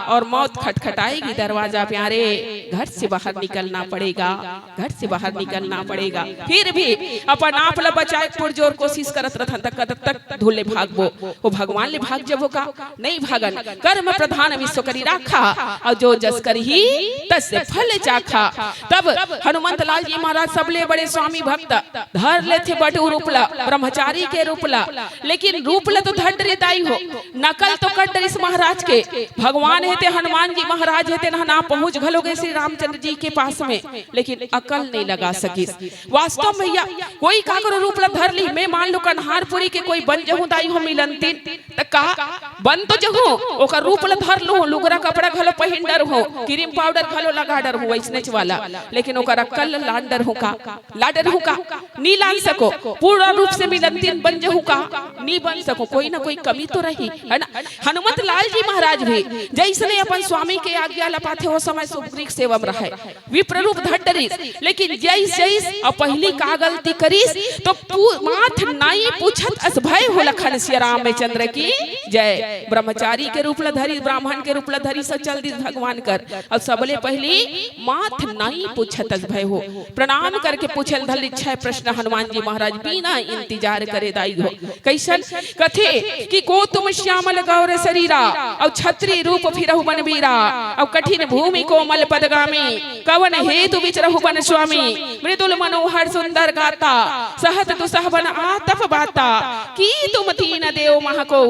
और मौत खटखटाएगी दरवाजा प्यारे, घर से बाहर निकलना पड़ेगा। घर से बाहर निकलना पड़ेगा। फिर भी अपन आप ल बचाए के पुरजोर कोशिश करत रथन, त कद तक धुले भागबो? वो भगवान ले भाग जबो का? नहीं भागन। कर्म प्रधान विश्व करी राखा, अउ जो जस करही तस फल चाखा। तब हनुमंत लाल जी महाराज सबले बड़े स्वामी भक्त धर लेथे बटु रूप ला, ब्रह्मचारी के रूप ला, लेकिन रूप ला तो धर डरे दाई हो, नकल तो कर डरिस महाराज के। भगवान हे ते हनुमान जी महाराज हे ते नहा ना पहुंच घलो गए श्री रामचंद्र जी के पास में, लेकिन अकल नहीं लगा सकिस। वास्तव में भैया, कोई काकरो रूप ला धर ली, मैं मान लो कन्हारपुरी के कोई बन जहूं दाई हो मिलनतीन, त का बन तो जहूं, ओकर रूप ला धर लूं, लुगरा कपड़ा घलो पहिन डरहूं, क्रीम पाउडर घलो लगा डरहूं, वैसनेच वाला, लेकिन ओकर अक्कल ला लान डरहूं का? ला डरहूं का? नी लान सको। पूर्ण रूप से मिलनतीन बन जहूं का? नी बन सको। कोई ना कोई कमी तो रही, है ना? हनुमंत लाल जी महाराज भी जैसने अपन स्वामी के आज्ञा ला पाथे, वो समय सुग्रीव सेवा में रहे, विप्र रूप धर डरिस, लेकिन जैस जैस अब पहली का गलती करिस, तो पू-, माथ नाई पूछत अस भय हो लखन सिया रामचंद्र की। जय। ब्रह्मचारी के रूप ल धरिस, ब्राह्मण के रूप ल धरिस, अउ चल दिस भगवान कर। अउ सबले पहिली माथ नाई पूछतस भय हो, प्रणाम करके पूछे ल धर लिस छह प्रश्न हनुमान जी महाराज बिना इंतजार करे दाई हो। कइसन? कथे कि को तुम श्यामल गौर शरीरा, अउ छत्री रूप फिरहु बन बीरा, अउ कठिन भूमि कोमल पदगामी, कवन हेतु विचरहु बन स्वामी, मृदुल मनोहर सुंदर गाता, सहत दुसह बन आतप बाता, की तुम तीन देव महको,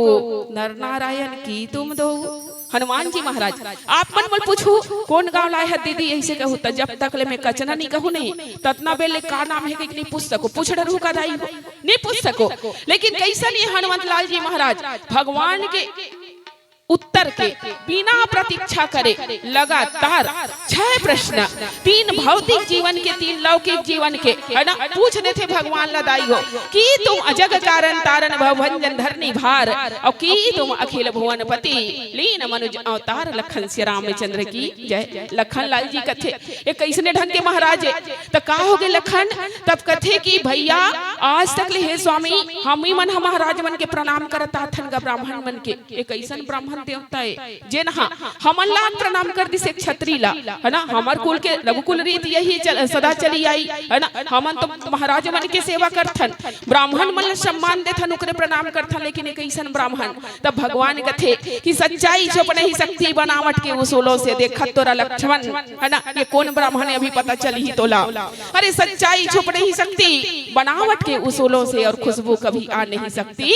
नर नारायण की तुम दो। हनुमान जी महाराज, आप मन मोल पूछू, कोन गांव लाए हस दीदी, अइसे कहू त जब तक ले मैं कचना नइ कहू नहीं, ततना बेर ले का नाम हे कहिके नइ पूछ सको, पूछ डरहू का दाई हो, नइ पूछ सको। लेकिन कइसन ये हनुमंत लाल जी महाराज भगवान के उत्तर के बिना प्रतीक्षा करे लगातार छह प्रश्न, तीन भौतिक जीवन के, तीन लौकिक जीवन के, है ना, पूछ देथे भगवान ल दाई हो कि तुम अजग कारण तारण भव भंजन धरनी भार, अउ कि तुम अखिल भुवनपति लीन मनुज अवतार। लखन सिया रामचंद्र की जय। लखन लाल जी कथे, ये कइसने ढंग के महाराज हे? त का होगे लखन? तब कथे कि भैया, आज तक ले हे स्वामी, हमही मन ह महाराज मन के प्रणाम करत आथन ग ब्राह्मण मन के। एक अइसन ब्राह्मण देवता हे जेन ह हमन ला प्रणाम कर दिस, एक छत्री ला, है ना? हमर कुल के रघुकुल रीत यही चल, सदा चली आई, है ना? हमन तो महाराज मन के सेवा करथन, ब्राह्मण मन ला सम्मान देथन, ओकरे प्रणाम करथन, लेकिन एक अइसन ब्राह्मण। तब भगवान कथे कि सच्चाई छुप नहीं सकती बनावट के उसूलों से, देखत तोला लक्ष्मण, है ना? ये कोन ब्राह्मण हे अभी पता चलही तोला। अरे सच्चाई छुप नहीं सकती बनावट के उसूलों से, और खुशबू कभी आ नहीं सकती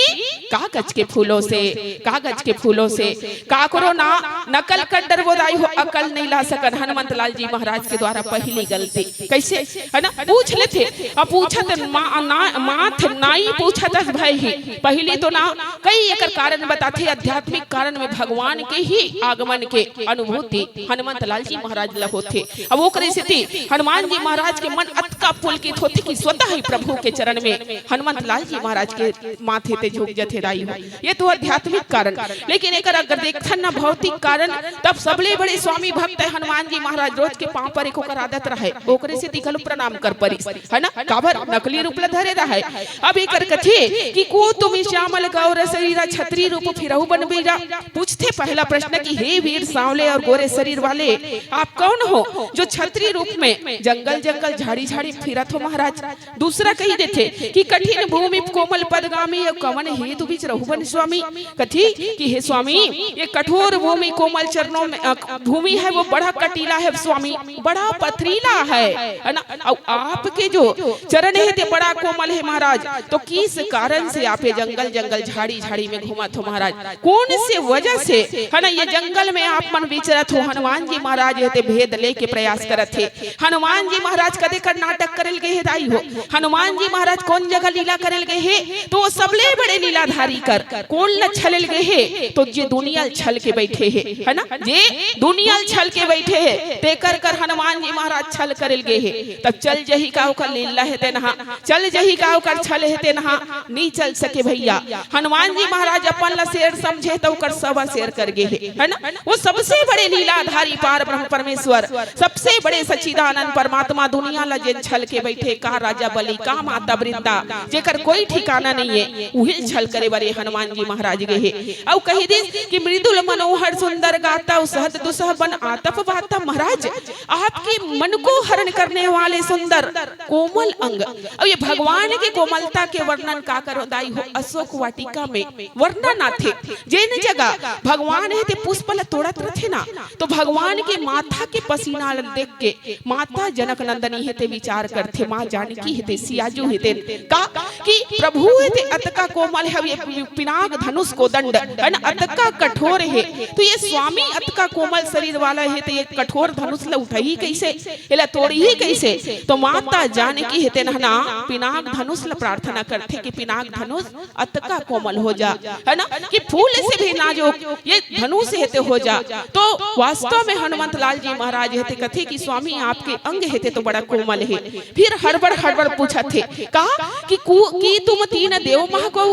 कागज के फूलों से, कागज के फूलों से। काकरो ना नकल कर डरबो दाई हो, अकल नइ ला सकन। हनुमंत लाल जी महाराज के द्वारा पहिली गलती कइसे, है ना? पूछ लेथे, अब पूछत मा-, ना-, माथ नाई पूछतस भय ही। पहिली तो ना कई एकर कारण बताथे, आध्यात्मिक कारण में भगवान के ही आगमन के अनुभूति हनुमंत लाल जी महाराज ला होथे। अब ओकरे सेती हनुमान जी महाराज के मन अतका पुलकित होथे कि स्वतः ही प्रभु के चरण में हनुमंत लाल जी महाराज के माथे ते झुक जथे दाई हो। ये तो आध्यात्मिक कारण, लेकिन एकर अगर देखथन ना भौतिक कारण, तब सबले बड़े स्वामी भक्त हे हनुमान जी महाराज, रोज के पांव परे के ओकर आदत रहय, ओकरे सेती घलो प्रणाम कर परिस, है ना? काबर नकली रूप ल धरे रहय। अब एकर कथे कि को तुम श्यामल गौर शरीरा छत्री रूप फिरहु बन बीरा। पूछथे पहला प्रश्न कि हे वीर सांवले और गोरे शरीर वाले, आप कौन हो जो छत्री रूप में जंगल जंगल झाड़ी झाड़ी फिरत हो महाराज? दूसरा कहि देथे कि कठिन भूमि कोमल पदगामी, अउ कवन हेतु विचरहु बन स्वामी? कथे कि हे स्वामी, ये कठोर भूमि कोमल चरणों में, अ, भूमि है वो बड़ा कटीला है स्वामी, बड़ा पथरीला है, है ना? अउ आपके जो चरण हे ते बड़ा कोमल हे महाराज, तो किस कारण से आप ये जंगल जंगल झाड़ी झाड़ी में घूमत हो महाराज? कोन से वजह से, है ना, ये जंगल में आप मन विचरत हो? हनुमान जी महाराज हे ते भेद लेके प्रयास करत हे। हनुमान जी महाराज कदे कर नाटक करे ल गे हे दाई हो? हनुमान जी महाराज कोन जगह लीला करे ल गे हे? तो वो सबले बड़े लीलाधारी कर कोन ल छले ल गे हे? तो जे दुनिया ल छल के बइठे हे, है ना, जे दुनिया ल छल के बइठे हे, तेकर कर हनुमान जी महाराज छल करे ल गे हे। तब चल जही का ओकर लीला हे तेन हा, चल जही का ओकर छल हे तेन हा? नइ चल सके भैया। हनुमान जी महाराज अपन ला शेर समझे त ओकर सवा शेर कर गे हे, है ना? वो सबसे बड़े लीलाधारी पार ब्रह्म परमेश्वर, सबसे बड़े सच्चिदानंद परमात्मा दुनिया ला जेन छल के बइठे, का राजा बलि, का माता वृंदा, जेकर कोई ठिकाना नइ हे, उही छल करे बर हनुमान जी महाराज गे हे। अउ कहि दिस कि मृदुल मनोहर सुंदर गाता, अउ सहत दुसह बन आतप बाता। महाराज, आपके मन को हरण करने वाले सुंदर कोमल अंग। अब ये भगवान के कोमलता के वर्णन का करो दाई हो, अशोक वाटिका में वर्णन आथे, जेन जगह भगवान हे ते पुष्प ल तोड़त रथे ना, तो भगवान के माथा के पसीना ल देख के माता जनक नंदनी हे ते विचार करथे, माँ जानकी हे ते सियाजू हे ते का कि प्रभु हे ते अतका कोमल हे, ये पिनाक धनुष कोदंड है ना, अतका कठोर हे, तो ये स्वामी अतका कोमल शरीर वाला हे ते ये कठोर धनुष ल उठही कइसे? एला तोड़ही कइसे? तो माता जानकी हे तेन ह ना पिनाक धनुष ल प्रार्थना करथे कि पिनाक धनुष अतका कोमल हो जा, है ना, कि फूल से भी नाजुक ये धनुष हे ते हो जा। तो वास्तव में हनुमंत लाल जी महाराज हे ते कथे कि स्वामी, आपके अंग हे ते तो बड़ा कोमल हे। फिर हड़बड़ हड़बड़ पूछत हे, कहा कि कु-, की तुम तीन देव महको?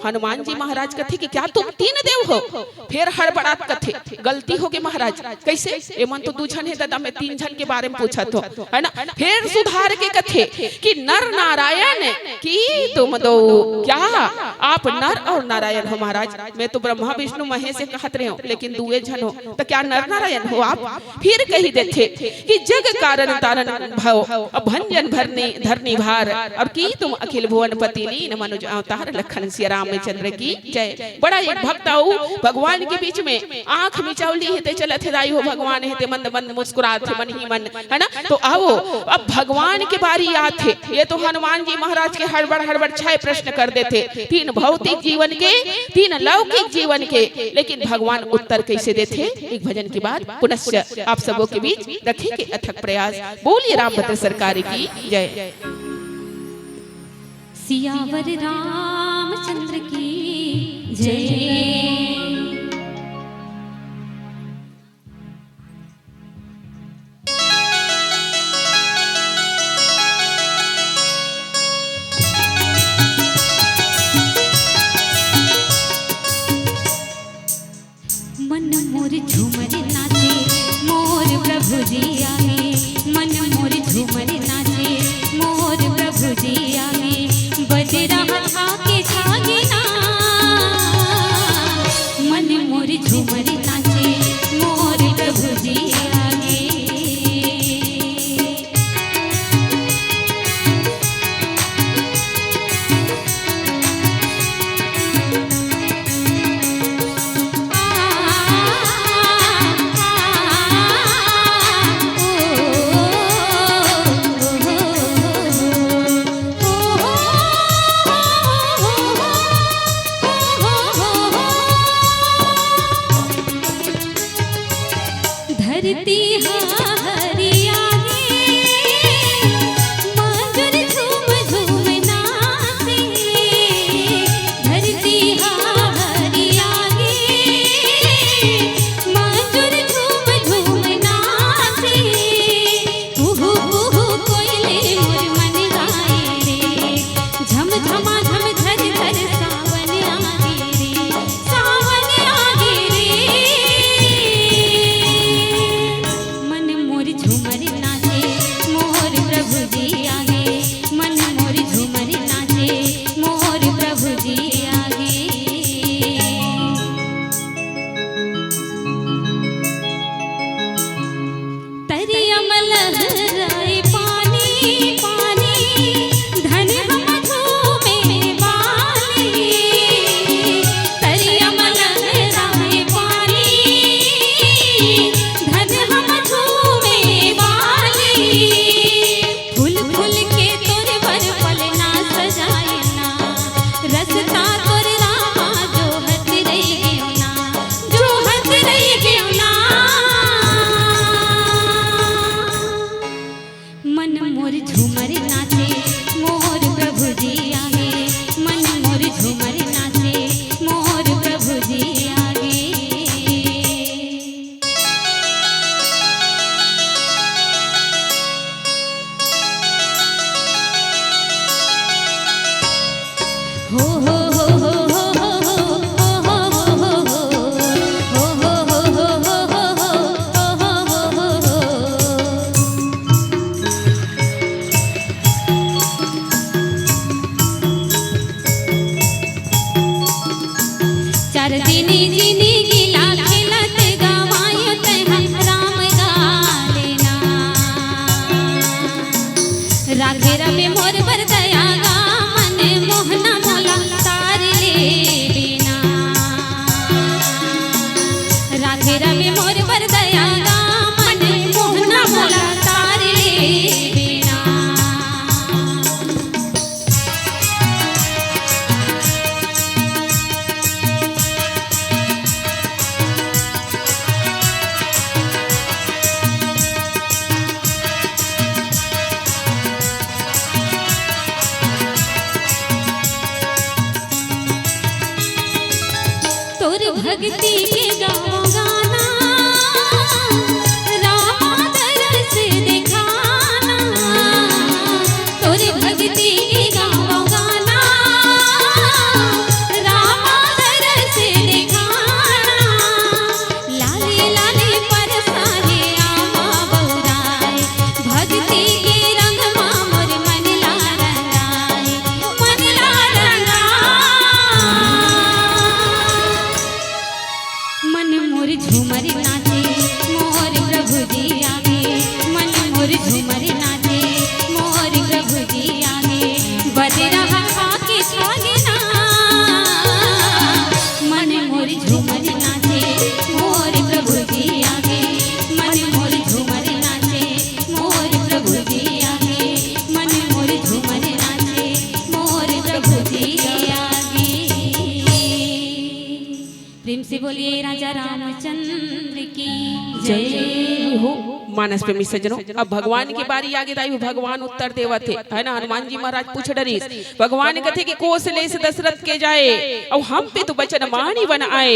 हनुमान जी महाराज कथे कि क्या तुम तीन देव हो? फेर हड़बड़ात कथे, गलती होगे महाराज। कैसे? एमन तो दू झन हे दादा, मैं तीन झन के बारे में पूछत हों, है ना? फेर सुधार के कथे कि नर नारायण कि तुम दो, क्या आप नर और नारायण हो महाराज? मैं तो ब्रह्मा विष्णु महेश से कहत रहे हों, लेकिन दुए झन हो, तो क्या नर नारायण हो आप? फिर कहि देथे कि जग कारण तारण भव, अब भंजन भरनी धरनी भार, और की तुम अखिल भुवन पति लीन मनुज अवतार, लखन सिया रामचंद्र की जय। बड़ा एक भक्त आऊ भगवान के बीच में आंख मिचौली हे ते चलत हे दाई हो, भगवान हे ते मंद मंद मुस्कुरात हे मन ही मन, है ना? तो आओ, अब भगवान के बारी आत हे। ये तो हनुमान जी महाराज के हड़बड़ हड़बड़ छह प्रश्न कर देथे, तीन भौतिक जीवन के, तीन लौकिक जीवन के, लेकिन भगवान उत्तर कैसे देथे? एक भजन के बाद पुनश्च आप सबों के बीच रखेंगे अथक प्रयास। बोलिए रामभद्र सरकार की जय। सियावर रामचंद्र की जय। मन मोर झूमर नाचे, मोर प्रभु जी आए। मन मोर झूमर नाचे, मोर प्रभु जी आए। बजरा हथा के छागे ना, मन मोर झूमर नाचे, मोर प्रभु जी आए। धरती हा हरियाली, मांजुर झूम झूम नाचे। धरती हा हरियाली, मांजुर झूम झूम नाचे। कुहू कुहू कोयले मोर मन गाए रे, झम झमा झम झर झर सावन आगे रे, सावन आगे रे। मन मोर झूमर नाचे, मोर प्रभु जी आगे। मन मोर झूमर नाचे, मोर प्रभु जी आगे। तरिया म लहराए पानी, पानी, धन हम झूमे वाली। तरिया म लहराए पानी, धन हम झूमे वाली। फूल फूल के तोर बर पलना सजाए ना, रस्ता तोर रामा जोहत रहि गेव ना, जोहत रहि गेव ना। मन मोर झूमर नाचे, मोर प्रभु जी आगे। मन मोर झूमर नाचे, मोर प्रभु जी आगे। चार दिन जिनगी ला खेलत गवायो तैं राम गाले ना। राखे रबे मोर बर दया गा, मन मोहना मोला तार ले बिना। राखे रबे मोर बर दया गा, मन मोहना मोला तार ले बिना। तोर भक्ति के गावों गाना, रामा दरस दिखाना। तोर भक्ति के गावों गाना, से बोलिए राजा रामचंद्र की जय। जय हो। मानस प्रेमी सज्जनों, अब भगवान के बारी आगे दाई हो, भगवान उत्तर देवत हे, है ना? हनुमान जी महाराज पूछ डरिस, भगवान कथे कि कोस लेस दशरथ के जाए, अउ हम पे तो बचन मानी वन आए,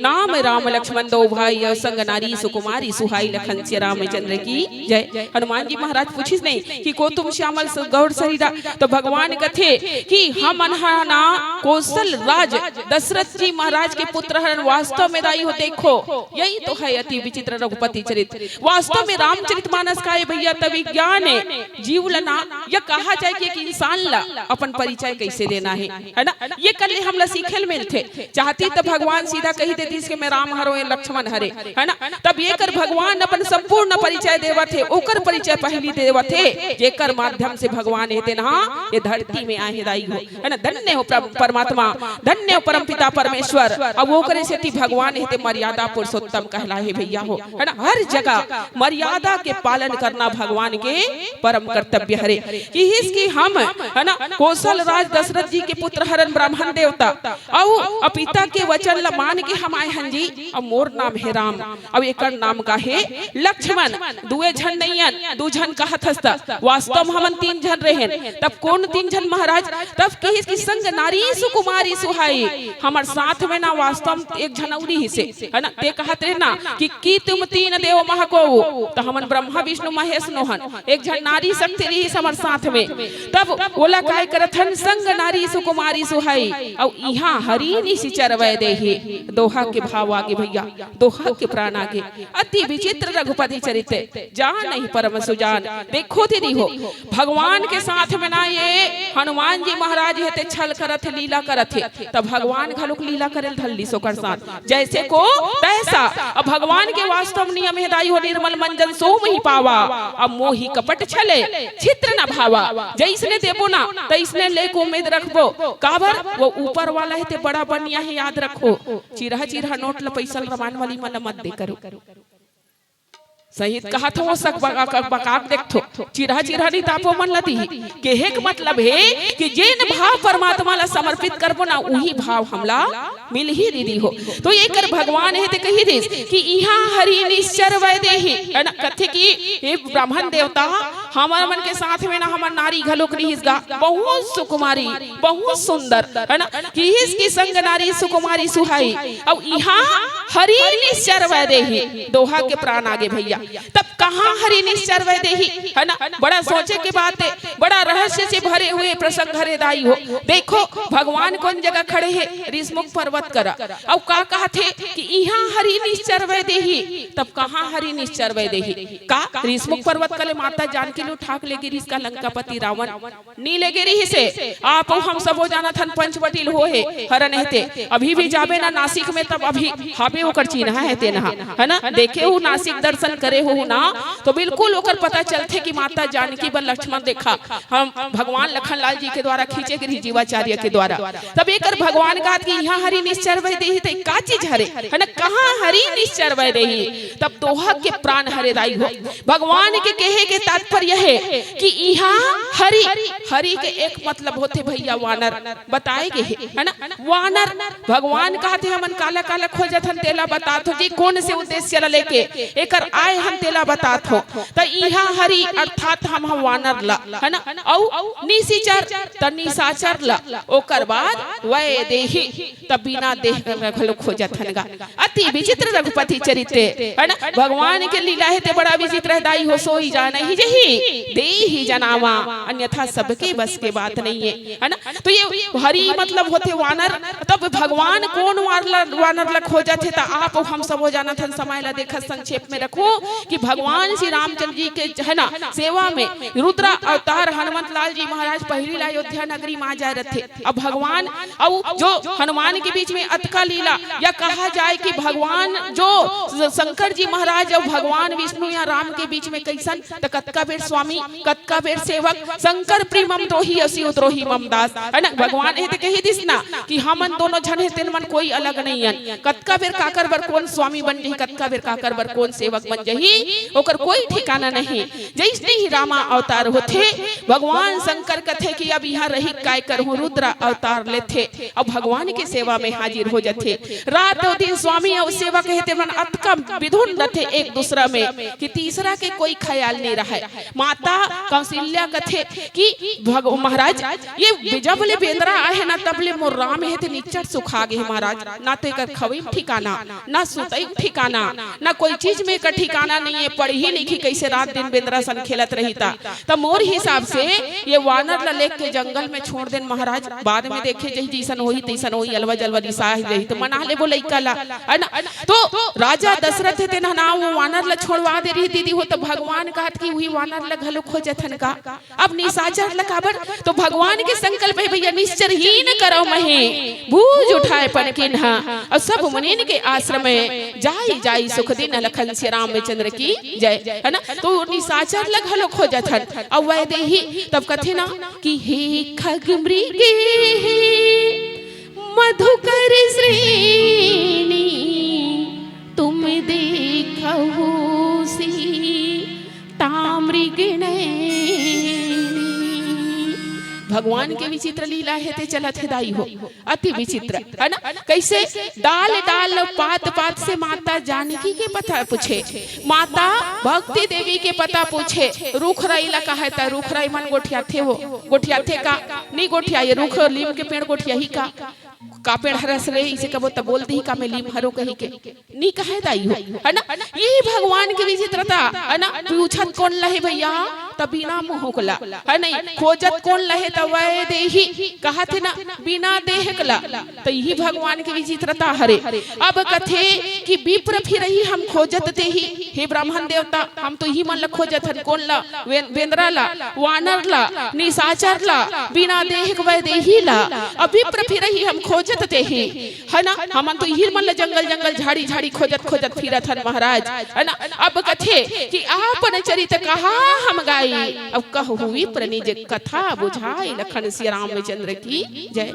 नाम राम लक्ष्मण दो भाई, अउ संग नारी सुकुमारी सुहाई, लखन सिया रामचंद्र की जय। हनुमान जी महाराज पूछिस नहीं कि को तुम श्यामल स-, गौर शरीरा, तो भगवान कथे कि हम अनहा ना कौशल राज दशरथ जी महाराज के पुत्र हरन। वास्तव में दाई हो, देखो, यही तो है अति विचित्र रघुपति चरित्र। वास्तव में रामचरित मानस का ये भैया त विज्ञान हे, जीव ल ना, या कहा जाए कि एक इंसान ला अपन परिचय कैसे देना हे, है ना? ये कर ले हमला सीखे ल मिलथे। चाहती त भगवान सीधा कही देतिस कि मैं राम हरों, ये लक्ष्मण हरे, है ना? तब ये कर भगवान अपन संपूर्ण परिचय देवत हे, ओकर परिचय पहली देवत हे, जेकर माध्यम से भगवान हे तेन हा ये धरती में आए हे दाई हो, है ना? धन्य हो प्र-, परमात्मा, धन्य हो परमपिता परमेश्वर। अब ओकरे सेती भगवान हे ते मर्यादा पुरुषोत्तम कहलाए हे भैया हो, है ना? हर जगह मर्यादा के पालन करना भगवान के परम कर्तव्य हरे। किहिस कि हम, है ना, कौशल राज दशरथ जी के पुत्र हरन ब्राह्मण देवता, अउ पिता के वचन ल मान के हम आए हन जी, अउ मोर नाम हे राम, अउ एकर नाम का हे लक्ष्मण। दुए झन नइयन, दू झन कहत हस त, वास्तव म हमन तीन झन रहेन। तब कोन तीन झन महाराज? तब किहिस कि संग नारी सुकुमारी सुहाई, हमर साथ में ना वास्तव म एक झन अउ रिहिसे, है ना? ते कहत रहे ना कि, की तुम तीन देव महको, त हमन ब्रह्मा विष्णु महेश नोहन, एक झन नारी शक्ति रिहिस हमर साथ में। तब ओला काय करत हन, संग नारी सुकुमारी सुहाई, अउ इहाँ हरि निशिचर वै देही। दोहा के भाव आगे भैया, दोहा के प्राण आगे। अति विचित्र रघुपति चरित, जान नहीं परम सुजान। देखो दीदी हो, भगवान के साथ में ना ये हनुमान जी महाराज हे ते छल करत हे, लीला करत हे, त भगवान घलोक लीला करे ल धर लिस ओकर साथ। जैसे को तैसा। अब भगवान के वास्तव नियम हे दाई हो, निर्मल मन जन सो महि पावा। अब मोहि कपट छले छित्र न भावा। जैसने देबो ना, तैसने लेके उम्मीद रखबो। काबर? वो ऊपर वाला हे ते बड़ा बनिया हे, याद रखो। चिरहा चिरहा नोट ल पैसा ल रमान वाली मन ल मत दे करो। सही कहत हो, सक बका, बका, बकाक देखथो, चिरहा चिरहा नहीं तापो मन ल दिही। केहे के मतलब हे कि जेन भाव परमात्मा ल समर्पित करबो ना, उही भाव हमला मिलही दीदी हो। तो एकर भगवान हे ते कही दिस कि इहाँ हरि निश्चर वै देही, है ना? कथे कि हे ब्राह्मण देवता, हमर मन के साथ में ना हमर नारी घलोक रिहिस गा, बहुत सुकुमारी, बहुत सुंदर, है ना? किहिस कि संग नारी सुकुमारी सुहाई, अउ इहाँ हरि निश्चर वै देही। दोहा के प्राण आगे भैया। तब कहाँ हरि निश्चर वै देही, है ना? बड़ा सोचे के बात हे, बड़ा रहस्य से भरे हुए प्रसंग हरे दाई हो। देखो भगवान कोन जगह खड़े हे, ऋषमुख पर्वत करा, अउ का कहत हे कि इहाँ हरि निश्चर वै देही। तब कहाँ हरि निश्चर वै देही? का ऋषमुख पर्वत कले माता जानकी ल उठा के लेगे रिहिस का लंकापति रावण? नी लेगे रिहिस हे। आप अउ हम सबो जानत हन पंचवटी ल होहे हरन हे ते। अभी भी जाबे ना नासिक में, तब अभी हाबे ओकर चिन्हा हे तेन हा, है ना? देखे हो नासिक, दर्शन करे हो ना, तो बिल्कुल ओकर पता चलथे कि माता जानकी बर लक्ष्मण देखा, हम भगवान लखन लाल जी के द्वारा खींचे गे रिहिस जीवाचार्य के द्वारा। तब एकर भगवान कहत कि इहाँ हरि निश्चर वै देही, त का चीज हरे, है ना? कहाँ हरि निश्चर वै देही? तब दोहा के प्राण हरे दाई हो। भगवान के केहे के तात्पर्य हे कि इहाँ हरि, हरि के एक मतलब होथे भैया वानर, बताए गे हे, है ना? वानर। भगवान कहत हे हमन काला काला खोजत हन तेला बतात हो जी, कोन से उद्देश्य ल लेके एकर आए हन तेला बतात हो। त इहाँ हरि अर्थात हम, हम वानर ल, है ना? अउ निशिचर त निशाचर ल, ओकर बाद वै देही त बिना देह के घलो खोजत हन गा। अति विचित्र रघुपति चरित, है ना? भगवान के लीला हे ते बड़ा विचित्र हे दाई हो। सोई जानही जही देही जनावा, अन्यथा सबके बस के बात नहीं हे, है ना? तो ये हरि मतलब होथे वानर। तब भगवान कोन वानर, वानर ल खोजत हे, त आप अउ हम सबो जानत हन। समय ल देखत संक्षेप में रखो कि भगवान श्री रामचंद्र जी के, है ना, सेवा में रुद्र अवतार हनुमंत लाल जी महाराज पहली ला अयोध्या नगरी में आ जाए रहथे। अब भगवान अउ जो हनुमान के बीच में अतका लीला, या कहा जाए कि भगवान जो स-, शंकर जी महाराज अउ भगवान विष्णु या राम के बीच में कैसन, त कतका बेर स्वामी, कतका बेर सेवक, शंकर प्रिय मम द्रोही, असिव द्रोही मम दास, है ना? भगवान हे ते कही दिस ना कि हमन दोनों झन हे, तेन मन कोई अलग नहीं हन। कतका बेर काकर बर कोन स्वामी बन जाही, कतका बेर काकर बर कोन सेवक बन जाही। नहीं, ओकर कोई ठिकाना नहीं। जइसने ही रामा अवतार होथे, भगवान शंकर कथे कि अब इहाँ रहि काय करहूँ, रुद्र अवतार लेथे, अब भगवान के सेवा में हाजिर हो जथे। रात अउ दिन स्वामी अउ सेवक हे तेमन अतका बिधुन रथे एक दूसरा में कि तीसरा के कोई ख्याल नहीं रहय। माता कौशल्या कथे कि भग-, महाराज, ये जब ले बेंदरा आहे ना, तब ले मोर राम हे ते निच्चट सुखा गे हे महाराज, ना तो एकर खवई ठिकाना, ना सुतई ठिकाना, ना कोई चीज में एकर ठिकाना नहीं है। पढ़ही लिखही कइसे, रात दिन बेंदरा सन खेलत रही ता। त मोर हिसाब से ये वानर ला लेके जंगल में छोड़ देन महाराज, बाद में देखे जही जइसन होही तइसन होही, अलवा जलवा रिसाह जही त मना लेबो लइका ला, है ना? तो राजा दशरथ हे तेन ह ना वो वानर ला छोड़वा दे रही दीदी हो, त भगवान कहत कि उही वानर ला घलो खोजत हन का? अब निशाचर ल काबर? तो भगवान के संकल्प हे भैया, निश्चर हीन करव महे, भुज उठाय पनकिन ह, अउ सब मुनिन के आश्रम में जाई जाई सुख दिन लखन सिया रामचंद्र की जय, है ना? तो निशाचर ल घलो खोजत हन। अउ वैदेही तब कथे ना कि हे खग मृग हे मधुकर श्रेणी, तुम देखहु सीता मृग नैनी। भगवान के विचित्र लीला हे ते चलत हे दाई हो, अति विचित्र, है ना? कइसे डाल डाल पात पात से माता जानकी के पता पूछे। माता भक्ति देवी के पता पूछे। रुख राई ला कहे त रुख राई मन गोठियाथे हो, गोठियाथे का? नहीं गोठियाय। रुख लीम के पेड़ गोठियाही का? का पेड़ हरस रे, इसे कबो त बोल दी का मैं लीम हरो कही के? नी कहे दाई हो, है ना? ये भगवान के विचित्रता, है ना? पूछत कोन ल हे भैया? त बिना मुँह के ला, है नहीं? खोजत कोन ल हे? त वैदेही कहत हे ना, बिना देह के ला। त यही भगवान के विचित्रता हरे। अब कथे कि विप्र फिरही हम खोजत तेही, हे ब्राह्मण देवता, हम तो इही मन ल खोजत हन। कोन ल? वे-, बेंदरा ला, वानर ला, निशाचर ला, बिना देह के वैदेही ला। अब विप्र फिरही हम खोजत तेही, है ना? हमन तो इही मन ल जंगल जंगल, झाड़ी झाड़ी खोजत खोजत फिरत हन महाराज, है ना? अब कथे कि आपन चरित कहा हम गाई, अब कहु विप्र निज कथा बुझाई, लखन सिया रामचंद्र की जय।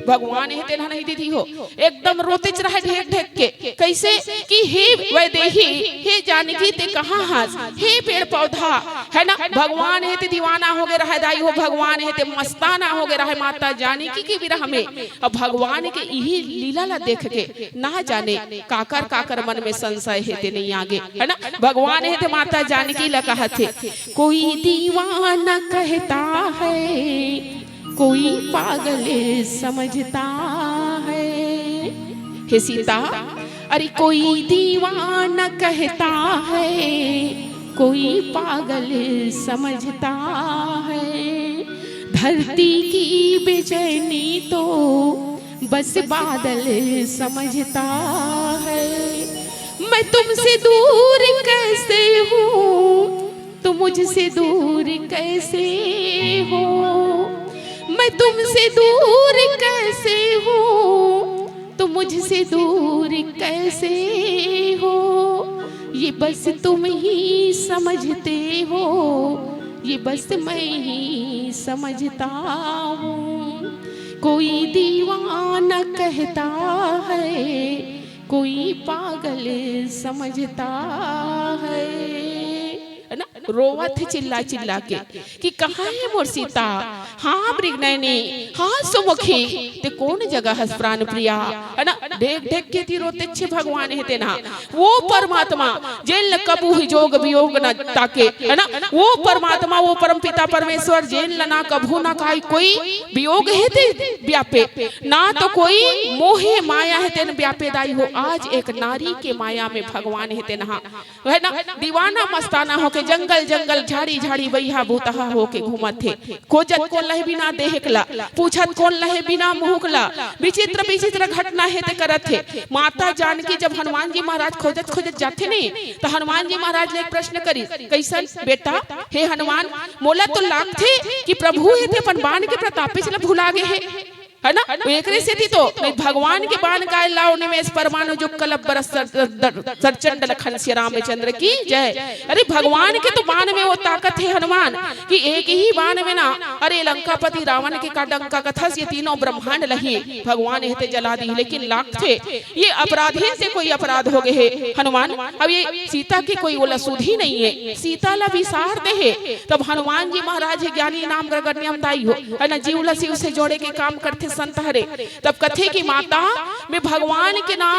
भगवान हे तेन ह नहीं दीदी हो, एकदम रोतेच रहे ढेक ढेक के। कइसे कि हे वैदेही, हे जानकी, ते कहाँ हस? हे पेड़ पौधा, है ना? भगवान हे ते दीवाना हो गे रहे दाई हो, भगवान हे ते मस्ताना हो गे रहे माता जानकी के विरह में। अब भगवान के इही लीला ला देख के ना जाने काकर काकर मन में संशय हे ते नहीं आगे, है ना? भगवान हे ते माता जानकी ला कहत हे, कोई दीवाना कहता है, कोई पागल समझता है। हे सीता, अरे कोई दीवाना कहता है, कोई पागल समझता है। धरती की बेचैनी तो बस बादल समझता है। मैं तुमसे दूर कैसे हूँ, तुम मुझसे दूर कैसे हो? मैं तुमसे दूर कैसे हूँ, तुम मुझसे दूर कैसे हो? ये बस तुम ही समझते हो, ये बस मैं ही समझता हूँ। कोई दीवाना कहता है, कोई पागल समझता है। है ना? रोवत हे चिल्ला चिल्ला के कि कहाँ हे मोर सीता, हाँ मृगनयनी, हाँ सुमुखी, ते कोन जगह हस प्राण प्रिया, है ना? ढेक ढेक के ती रोतेच हे भगवान हे तेन ह। वो परमात्मा जेन ल कभू ही जोग वियोग न ताके, है ना? वो परमात्मा, वो परम पिता परमेश्वर जेन ल ना कभू ना काई कोई वियोग हे ते व्यापे, ना तो कोई मोह माया हे तेन व्यापे दाई हो। आज एक नारी के माया में भगवान हे तेन ह, है ना? दीवाना मस्ताना होके जंगल जंगल, झाड़ी झाड़ी, बइहा भूतहा होके घूमत हे। खोजत कोन ल हे बिना देह के ला, पूछत कोन ल हे बिना मुँह के ला। विचित्र विचित्र घटना हे ते करत हे। माता जानकी जब हनुमान जी महाराज खोजत खोजत जाथे नहीं, तो हनुमान जी महाराज ले एक प्रश्न करिस, कइसन? बेटा, हे हनुमान, मोला तो लागथे कि प्रभु हे ते अपन बाण के प्रतापेच ल भुला गे हे। है ना? तो एकरे सेती तो नहीं, भगवान के बाण काय लाव निमेष परमाणु, जो कलप बरस सर-, सर-, सरचंड लखन सिया रामचंद्र की जय। अरे, भगवान के तो बाण में वो ताकत हे हनुमान कि एक ही बाण में ना, अरे, लंकापति रावण के का डंका कथस, ये तीनों ब्रह्मांड ल ही भगवान एहते जला दी, लेकिन लागथे ये अपराधी से कोई अपराध हो गए हे हनुमान। अब ये सीता के कोई ओला सुधी नहीं है, सीता ला विसार दे हे। तब हनुमान जी महाराज हे ज्ञानी नाम गगनियम दाई हो, है ना, जीव ला शिव से जोड़े के काम करथे संत हरे। तब कथे कि माता, मैं भगवान के ना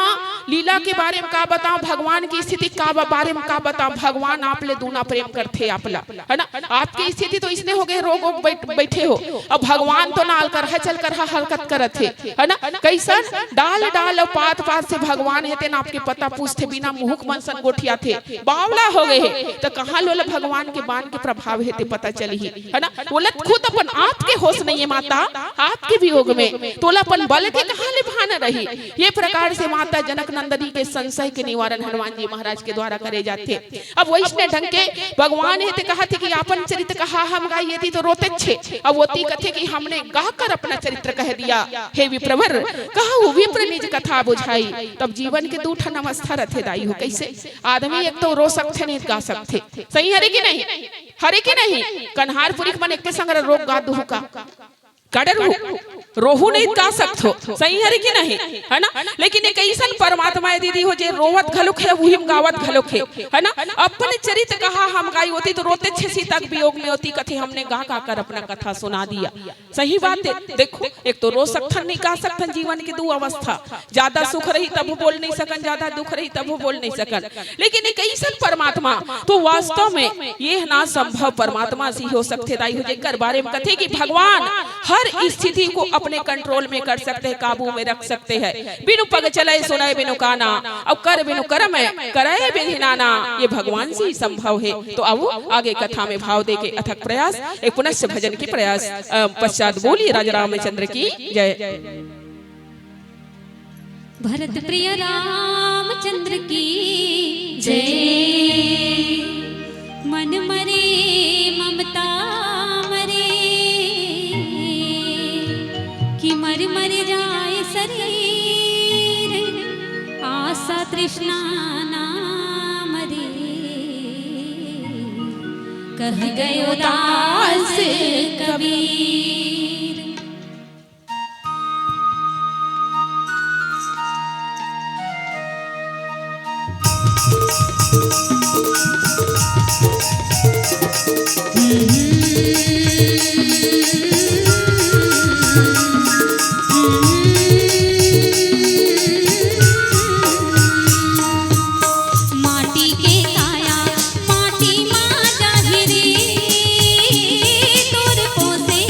लीला के बारे में का बताऊं, भगवान की स्थिति का बा-, बारे में का बताऊं, भगवान आप ले दूना प्रेम करथे आप ला, है ना। आपके स्थिति तो इसने हो गए, रोग वोग बैठ-, बैठे हो। अब भगवान तो ना अलकरहा चलकरहा हरकत करत हे, है ना। कैसन डाल डाल अउ पात पात से भगवान हे तेन आपके पता पूछथे, बिना मुहुक मन सन गोठियाथे, बावला हो गए हे। तो कहाँ लोला भगवान के बाण के प्रभाव हे ते पता चलही, है ना। बोलत खुद अपन आप के होश नहीं है माता, आपके वियोग में तोला अपन बल के कहाँ ले भान रही। ये प्रकार से माता जनक नंदनी के संशय के निवारण हनुमान जी महाराज के द्वारा करे जाथे। अब वैसने ढंग के भगवान हे ते कहथे कि आपन चरित्र कहा हम गाई, यदि तो रोतेच हे। अब ओती कथे कि हमने गा कर अपना चरित्र कह दिया, हे विप्रवर, कहु विप्र निज कथा बुझाई। तब जीवन के दू ठन अवस्था रथे दाई हो, कैसे? आदमी एक तो रो सकथे, नहीं गा सकथे, सही हरे कि नहीं? हरे कि नहीं? कन्हारपुरी के मन एक के संग रो गा दुहू का? काडर हु, रोहू नहीं गा सकथो, सही हरे कि नहीं, है ना? लेकिन एक ऐसन परमात्मा हे दीदी हो, जे रोवत घलुक हे, उही म गावत घलुक हे, है ना? अपन चरित कहा हम गाई, ओती तो रोतेच हे सीता के वियोग में, ओती कथे हमने गा गा कर अपना कथा सुना दिया। सही बात है। देखो, एक तो रो सकथन, नहीं गा सकथन, जीवन के दू अवस्था, ज्यादा सुख रही तब बोल नहीं सकन, ज्यादा दुख रही तब बोल नहीं सकन। लेकिन एक ऐसन परमात्मा तो वास्तव में ये ना संभव परमात्मा से ही हो सकथे दाई हो, जेकर बारे में कथे कि भगवान हर स्थिति को अपने कंट्रोल में कर सकते हैं, काबू में रख सकते हैं। बिनु पग चलय सुनय बिनु काना, अउ कर बिनु करम करय विधि नाना, ये भगवान से ही संभव है। तो आओ आगे कथा में भाव दे के अथक प्रयास, एक पुनश्च भजन के प्रयास, अ, पश्चात बोलिए राजा रामचंद्र की जय। भरत प्रिय रामचंद्र की जय। मन मरे ममता मरे, कि मर मर जाए शरीर, आशा तृष्णा ना मरे, कह गयो दास कबीर। माटी के काया, माटी मा जाही रे, तोर पोसे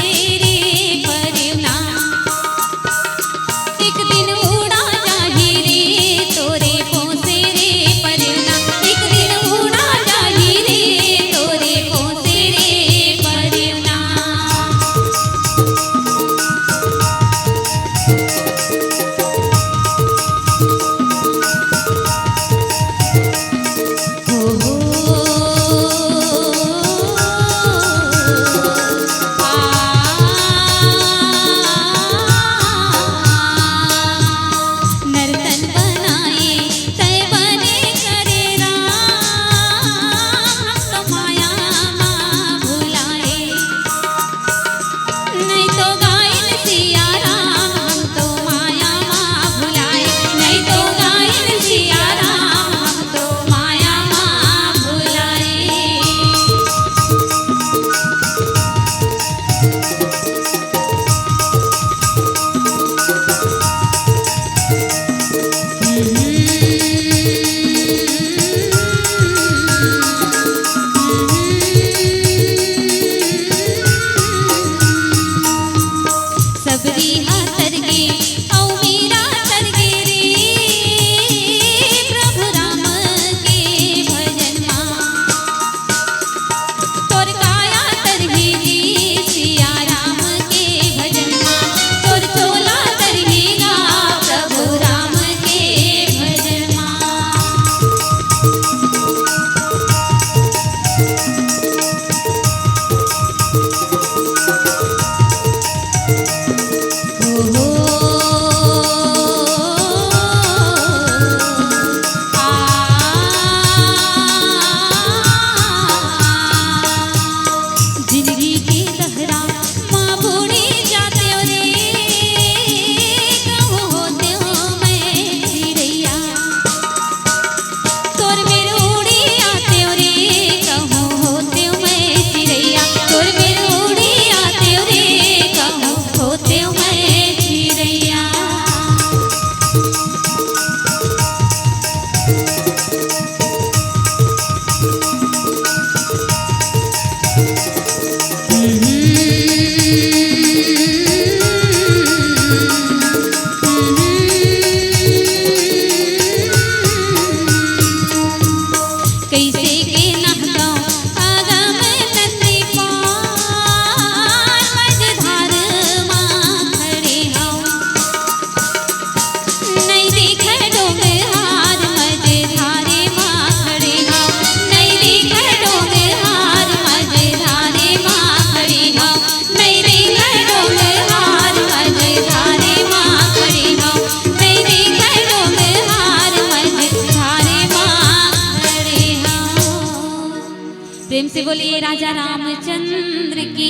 राजा रामचंद्र की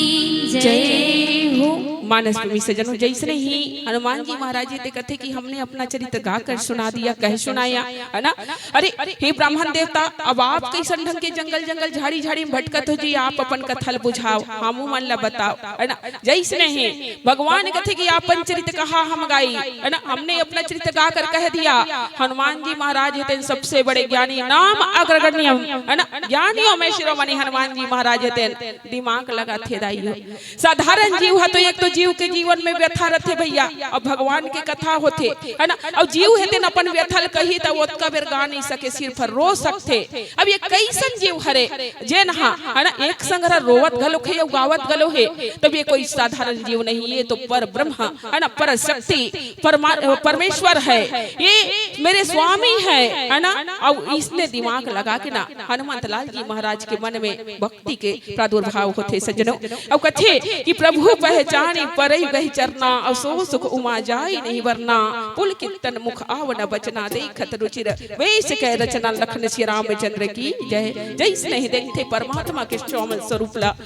जय। जय हो। मानस प्रेमी सज्जनों, जैसने ही हनुमान जी महाराज जी ते कथे कि हमने अपना चरित्र गाकर सुना दिया, कह सुनाया, है ना? अरे हे ब्राह्मण देवता, अब आप कैसन ढंग के जंगल जंगल झाड़ी झाड़ी में भटकत हो जी, आप अपन कथा ल बुझाओ, हमू मन ला बताओ, है ना? जैसने ही भगवान कथे कि आपन चरित्र कहा हम गाई, है ना? हमने अपना चरित्र गाकर कह दिया। हनुमान जी महाराज हे तेन सबसे बड़े ज्ञानी, नाम अग्रगण्यम, है ना? ज्ञानियों में शिरोमणि हनुमान जी महाराज हे तेन। दिमाग लगाथे दाई हो। साधारण जीव ह तो एक तो जीव के जीवन में व्यथा रथे भैया, अब भगवान के कथा होथे, है ना? अउ जीव हे तेन अपन व्यथा ल कही त ओतका बेर गा नहीं सके, सिर्फ रो सकथे। अब ये कैसन जीव हरे जेन हा, है ना, एक संग रोवत घलो हे अउ गावत घलो हे, तब ये कोई साधारण जीव नहीं, ये तो पर ब्रह्म, है ना, पर शक्ति, परमा-, परमेश्वर है, ये मेरे स्वामी है, है ना। अब इसने दिमाग लगा के ना हनुमंत लाल जी महाराज के मन में भक्ति के प्रादुर्भाव होथे सज्जनों। अउ कथे कि प्रभु पहचानी परई गहि चरना, अउ सो सुख उमा जाई नहीं वरना, पुलकित तन मुख आवना बचना, देखत रुचिर वेश कह रचना, लखन श्री रामचंद्र की जय। जैसने ही देखथे परमात्मा के श्यामल स्वरूप ला,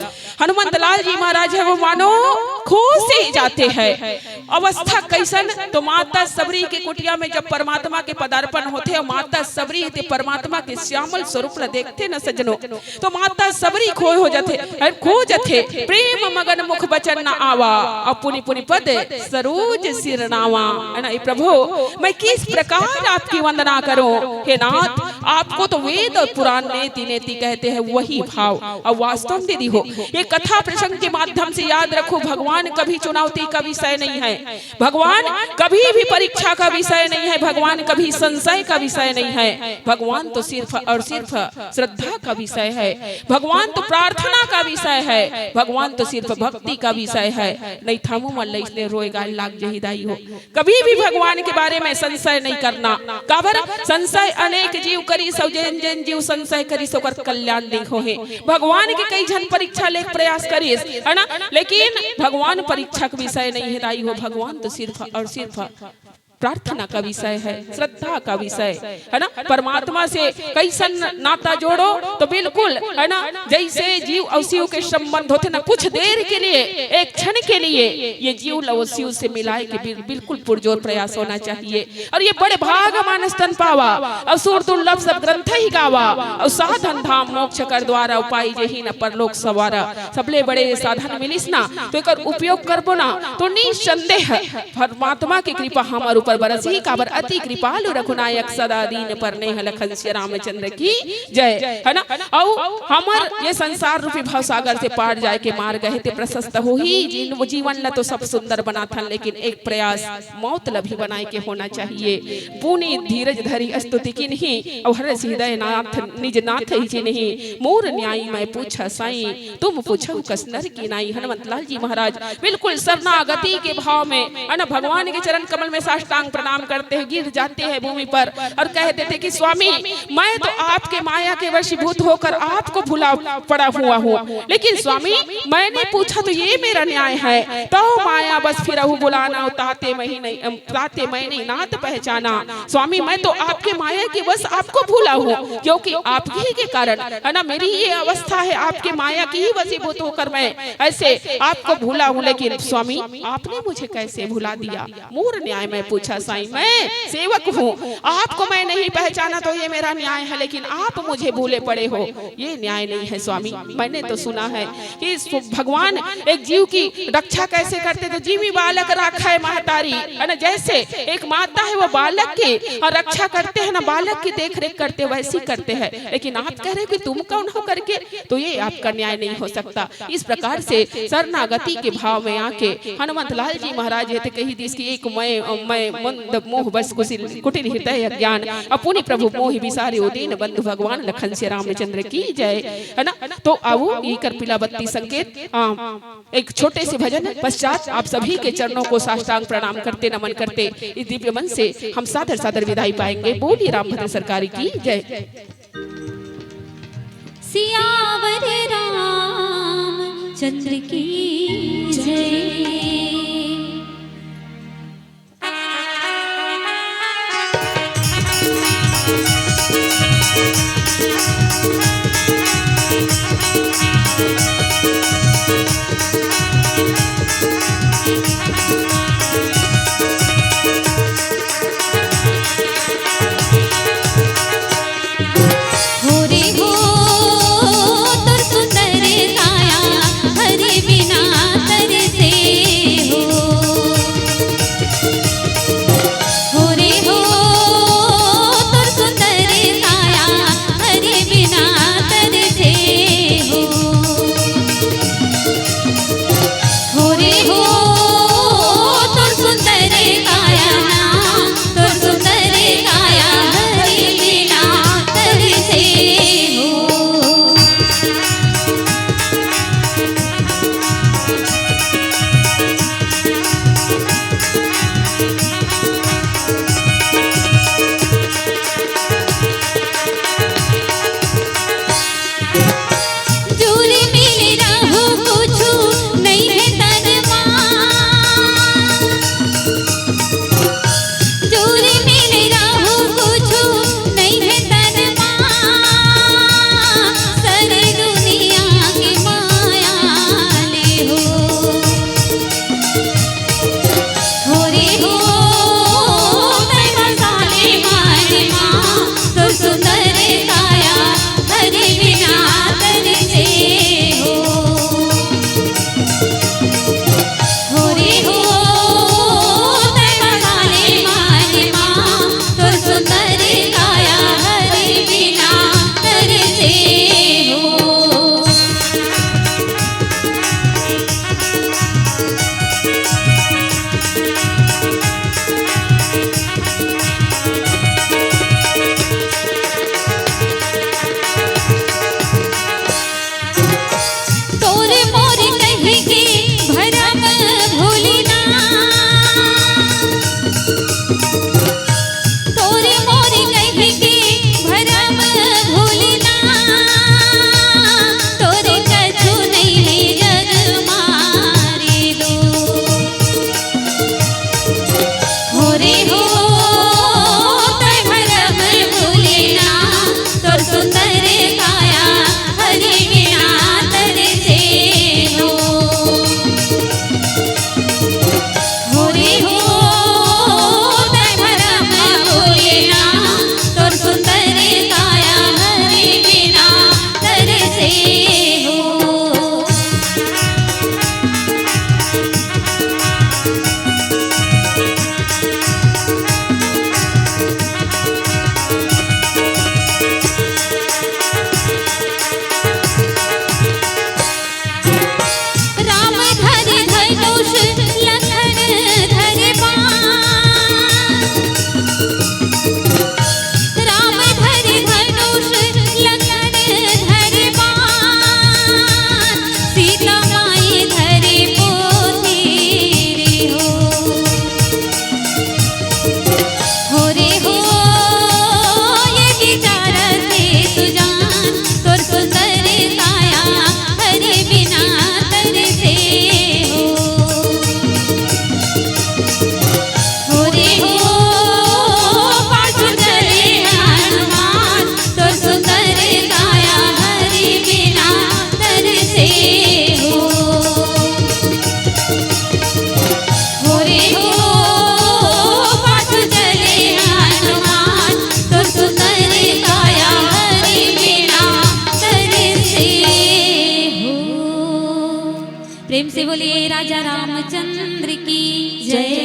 हनुमंत लाल जी महाराज है वो मानो खो से जाते हैं। अवस्था कैसन, तो माता सबरी के कुटिया में जब परमात्मा के पदार्पण होथे अउ माता सबरी ते परमात्मा के श्यामल स्वरूप ला देखथे न सज्जनों, तो माता सबरी खोए हो जाथे, अरे खो जाथे। प्रेम मगन मुख बचन न आवा, अउ पुनि पुनि पद सरोज सिर नावा। है ना, हे प्रभु, मैं किस प्रकार आपकी वंदना करूं? हे नाथ, आपको तो वेद और पुराण नेति नेति कहते हैं, वही भाव। अब वास्तव में दीदी हो, ये कथा प्रसंग के माध्यम से याद रखो, भगवान कभी चुनौती का विषय नहीं है, भगवान कभी भी परीक्षा का विषय नहीं है, भगवान कभी संशय का विषय नहीं है। भगवान तो सिर्फ और सिर्फ श्रद्धा का विषय है, भगवान तो प्रार्थना का विषय है, भगवान तो सिर्फ भक्ति का विषय है। नहीं थामू मन लइसने रोए गाय लाग जही दाई हो। कभी भी भगवान के बारे में संशय नहीं करना। काबर? संशय अनेक जीव करिस, अउ जेन जेन जीव संशय करिस ओकर कल्याण नहीं होहे। भगवान के कई झन परीक्षा लेके प्रयास करिस, है ना, लेकिन भगवान परीक्षा के विषय नहीं है दाई हो। भगवान तो सिर्फ और सिर्फ प्रार्थना का विषय है, श्रद्धा का विषय है ना। परमात्मा से कैसन नाता जोड़ो, तो बिल्कुल, है ना, जैसे जीव और शिव के संबंध होथे ना, कुछ देर के लिए, एक क्षण के लिए ये जीव ला वो शिव से मिलाए के बिल-, बिल्कुल पुरजोर प्रयास होना चाहिए। और ये बड़े भाग मानस तन पावा, असुर दुर्लभ सब ग्रंथ ही गावा, और साधन धाम मोक्ष कर द्वारा, उपाय यही न परलोक संवारा। सबले बड़े ये साधन मिलिस ना, तो एकर उपयोग करबो ना, तो निसंदेह परमात्मा के कृपा हमर ऊपर बरसही। काबर? अति कृपालु रघुनायक सदा दीन पर नेह, लखन श्री रामचंद्र की जय, है ना। अउ हमर ये संसार रूपी भवसागर से पार जाए के मार्ग हे, ते प्रशस्त होही। जीन-, जीवन ला तो सब सुंदर बनाथन, लेकिन एक प्रयास मौत ला भी बनाए के होना चाहिए। पुनि धीरज धरि स्तुति कीन्ही, अउ हरषि हृदय नाथ निज नाथ ही चिन्ही। मोर न्याय मैं पूछा साईं, तुम पूछहु कस नर की नाई। हनुमंत लाल जी महाराज बिल्कुल शरणागति के भाव में, है ना, भगवान के चरण कमल में साष्टांग प्रणाम करते हैं, गिर जाते हैं भूमि पर और कहते थे कि स्वामी, मैं तो आपके माया के वशीभूत होकर आपको भुला पड़ा हुआ हूँ, लेकिन स्वामी, मैंने पूछा तो ये मेरा न्याय है, तो माया बस फिरहु बुलाना, ताते मैं ही नहीं, अम, ताते मैं नहीं नाथ पहचाना। स्वामी, मैं तो आपके माया के वश आपको भूला हूँ, क्योंकि आप ही के कारण, है ना, मेरी ये अवस्था है, आपके माया की ही वशीभूत होकर मैं ऐसे आपको भूला हूँ। लेकिन स्वामी, आपने मुझे कैसे भुला दिया? मोर न्याय मैं पूछा साईं, मैं सेवक हूँ, आपको मैं नहीं पहचाना तो ये मेरा न्याय है, लेकिन आप मुझे भूले पड़े हो, ये न्याय नहीं है स्वामी। मैंने तो सुना है कि सु-, भगवान एक जीव की रक्षा कैसे करते, तो जीवी बालक राखै महतारी, है ना, जैसे एक माता है वो बालक की, हाँ, रक्षा करते हैं ना, बालक की देख रेख करते, वैसी करते हैं। लेकिन आप कह रहे हो कि तुम कौन हो करके, तो ये आपका न्याय नहीं हो सकता। इस प्रकार से शरणागति के भाव में आके हनुमंत लाल जी महाराज ये तो कही दिस कि एक मैं, मैं मंद मोह बस कुटिल, कुटिल हृदय अज्ञान, अपुनि प्रभु मोहि बिसारे ओ दीन बंधु भगवान लखन से रामचंद्र की जय, है ना। तो आओ, ये कर पीला बत्ती संकेत, हाँ, एक छोटे से भजन पश्चात आप सभी के चरणों को साष्टांग प्रणाम करते, नमन करते इस दिव्य मंच से हम सादर सादर विदाई पाएंगे। बोलिए रामभद्र सरकार की जय। सियावर रामचंद्र की जय। राजा रामचंद्र की जय।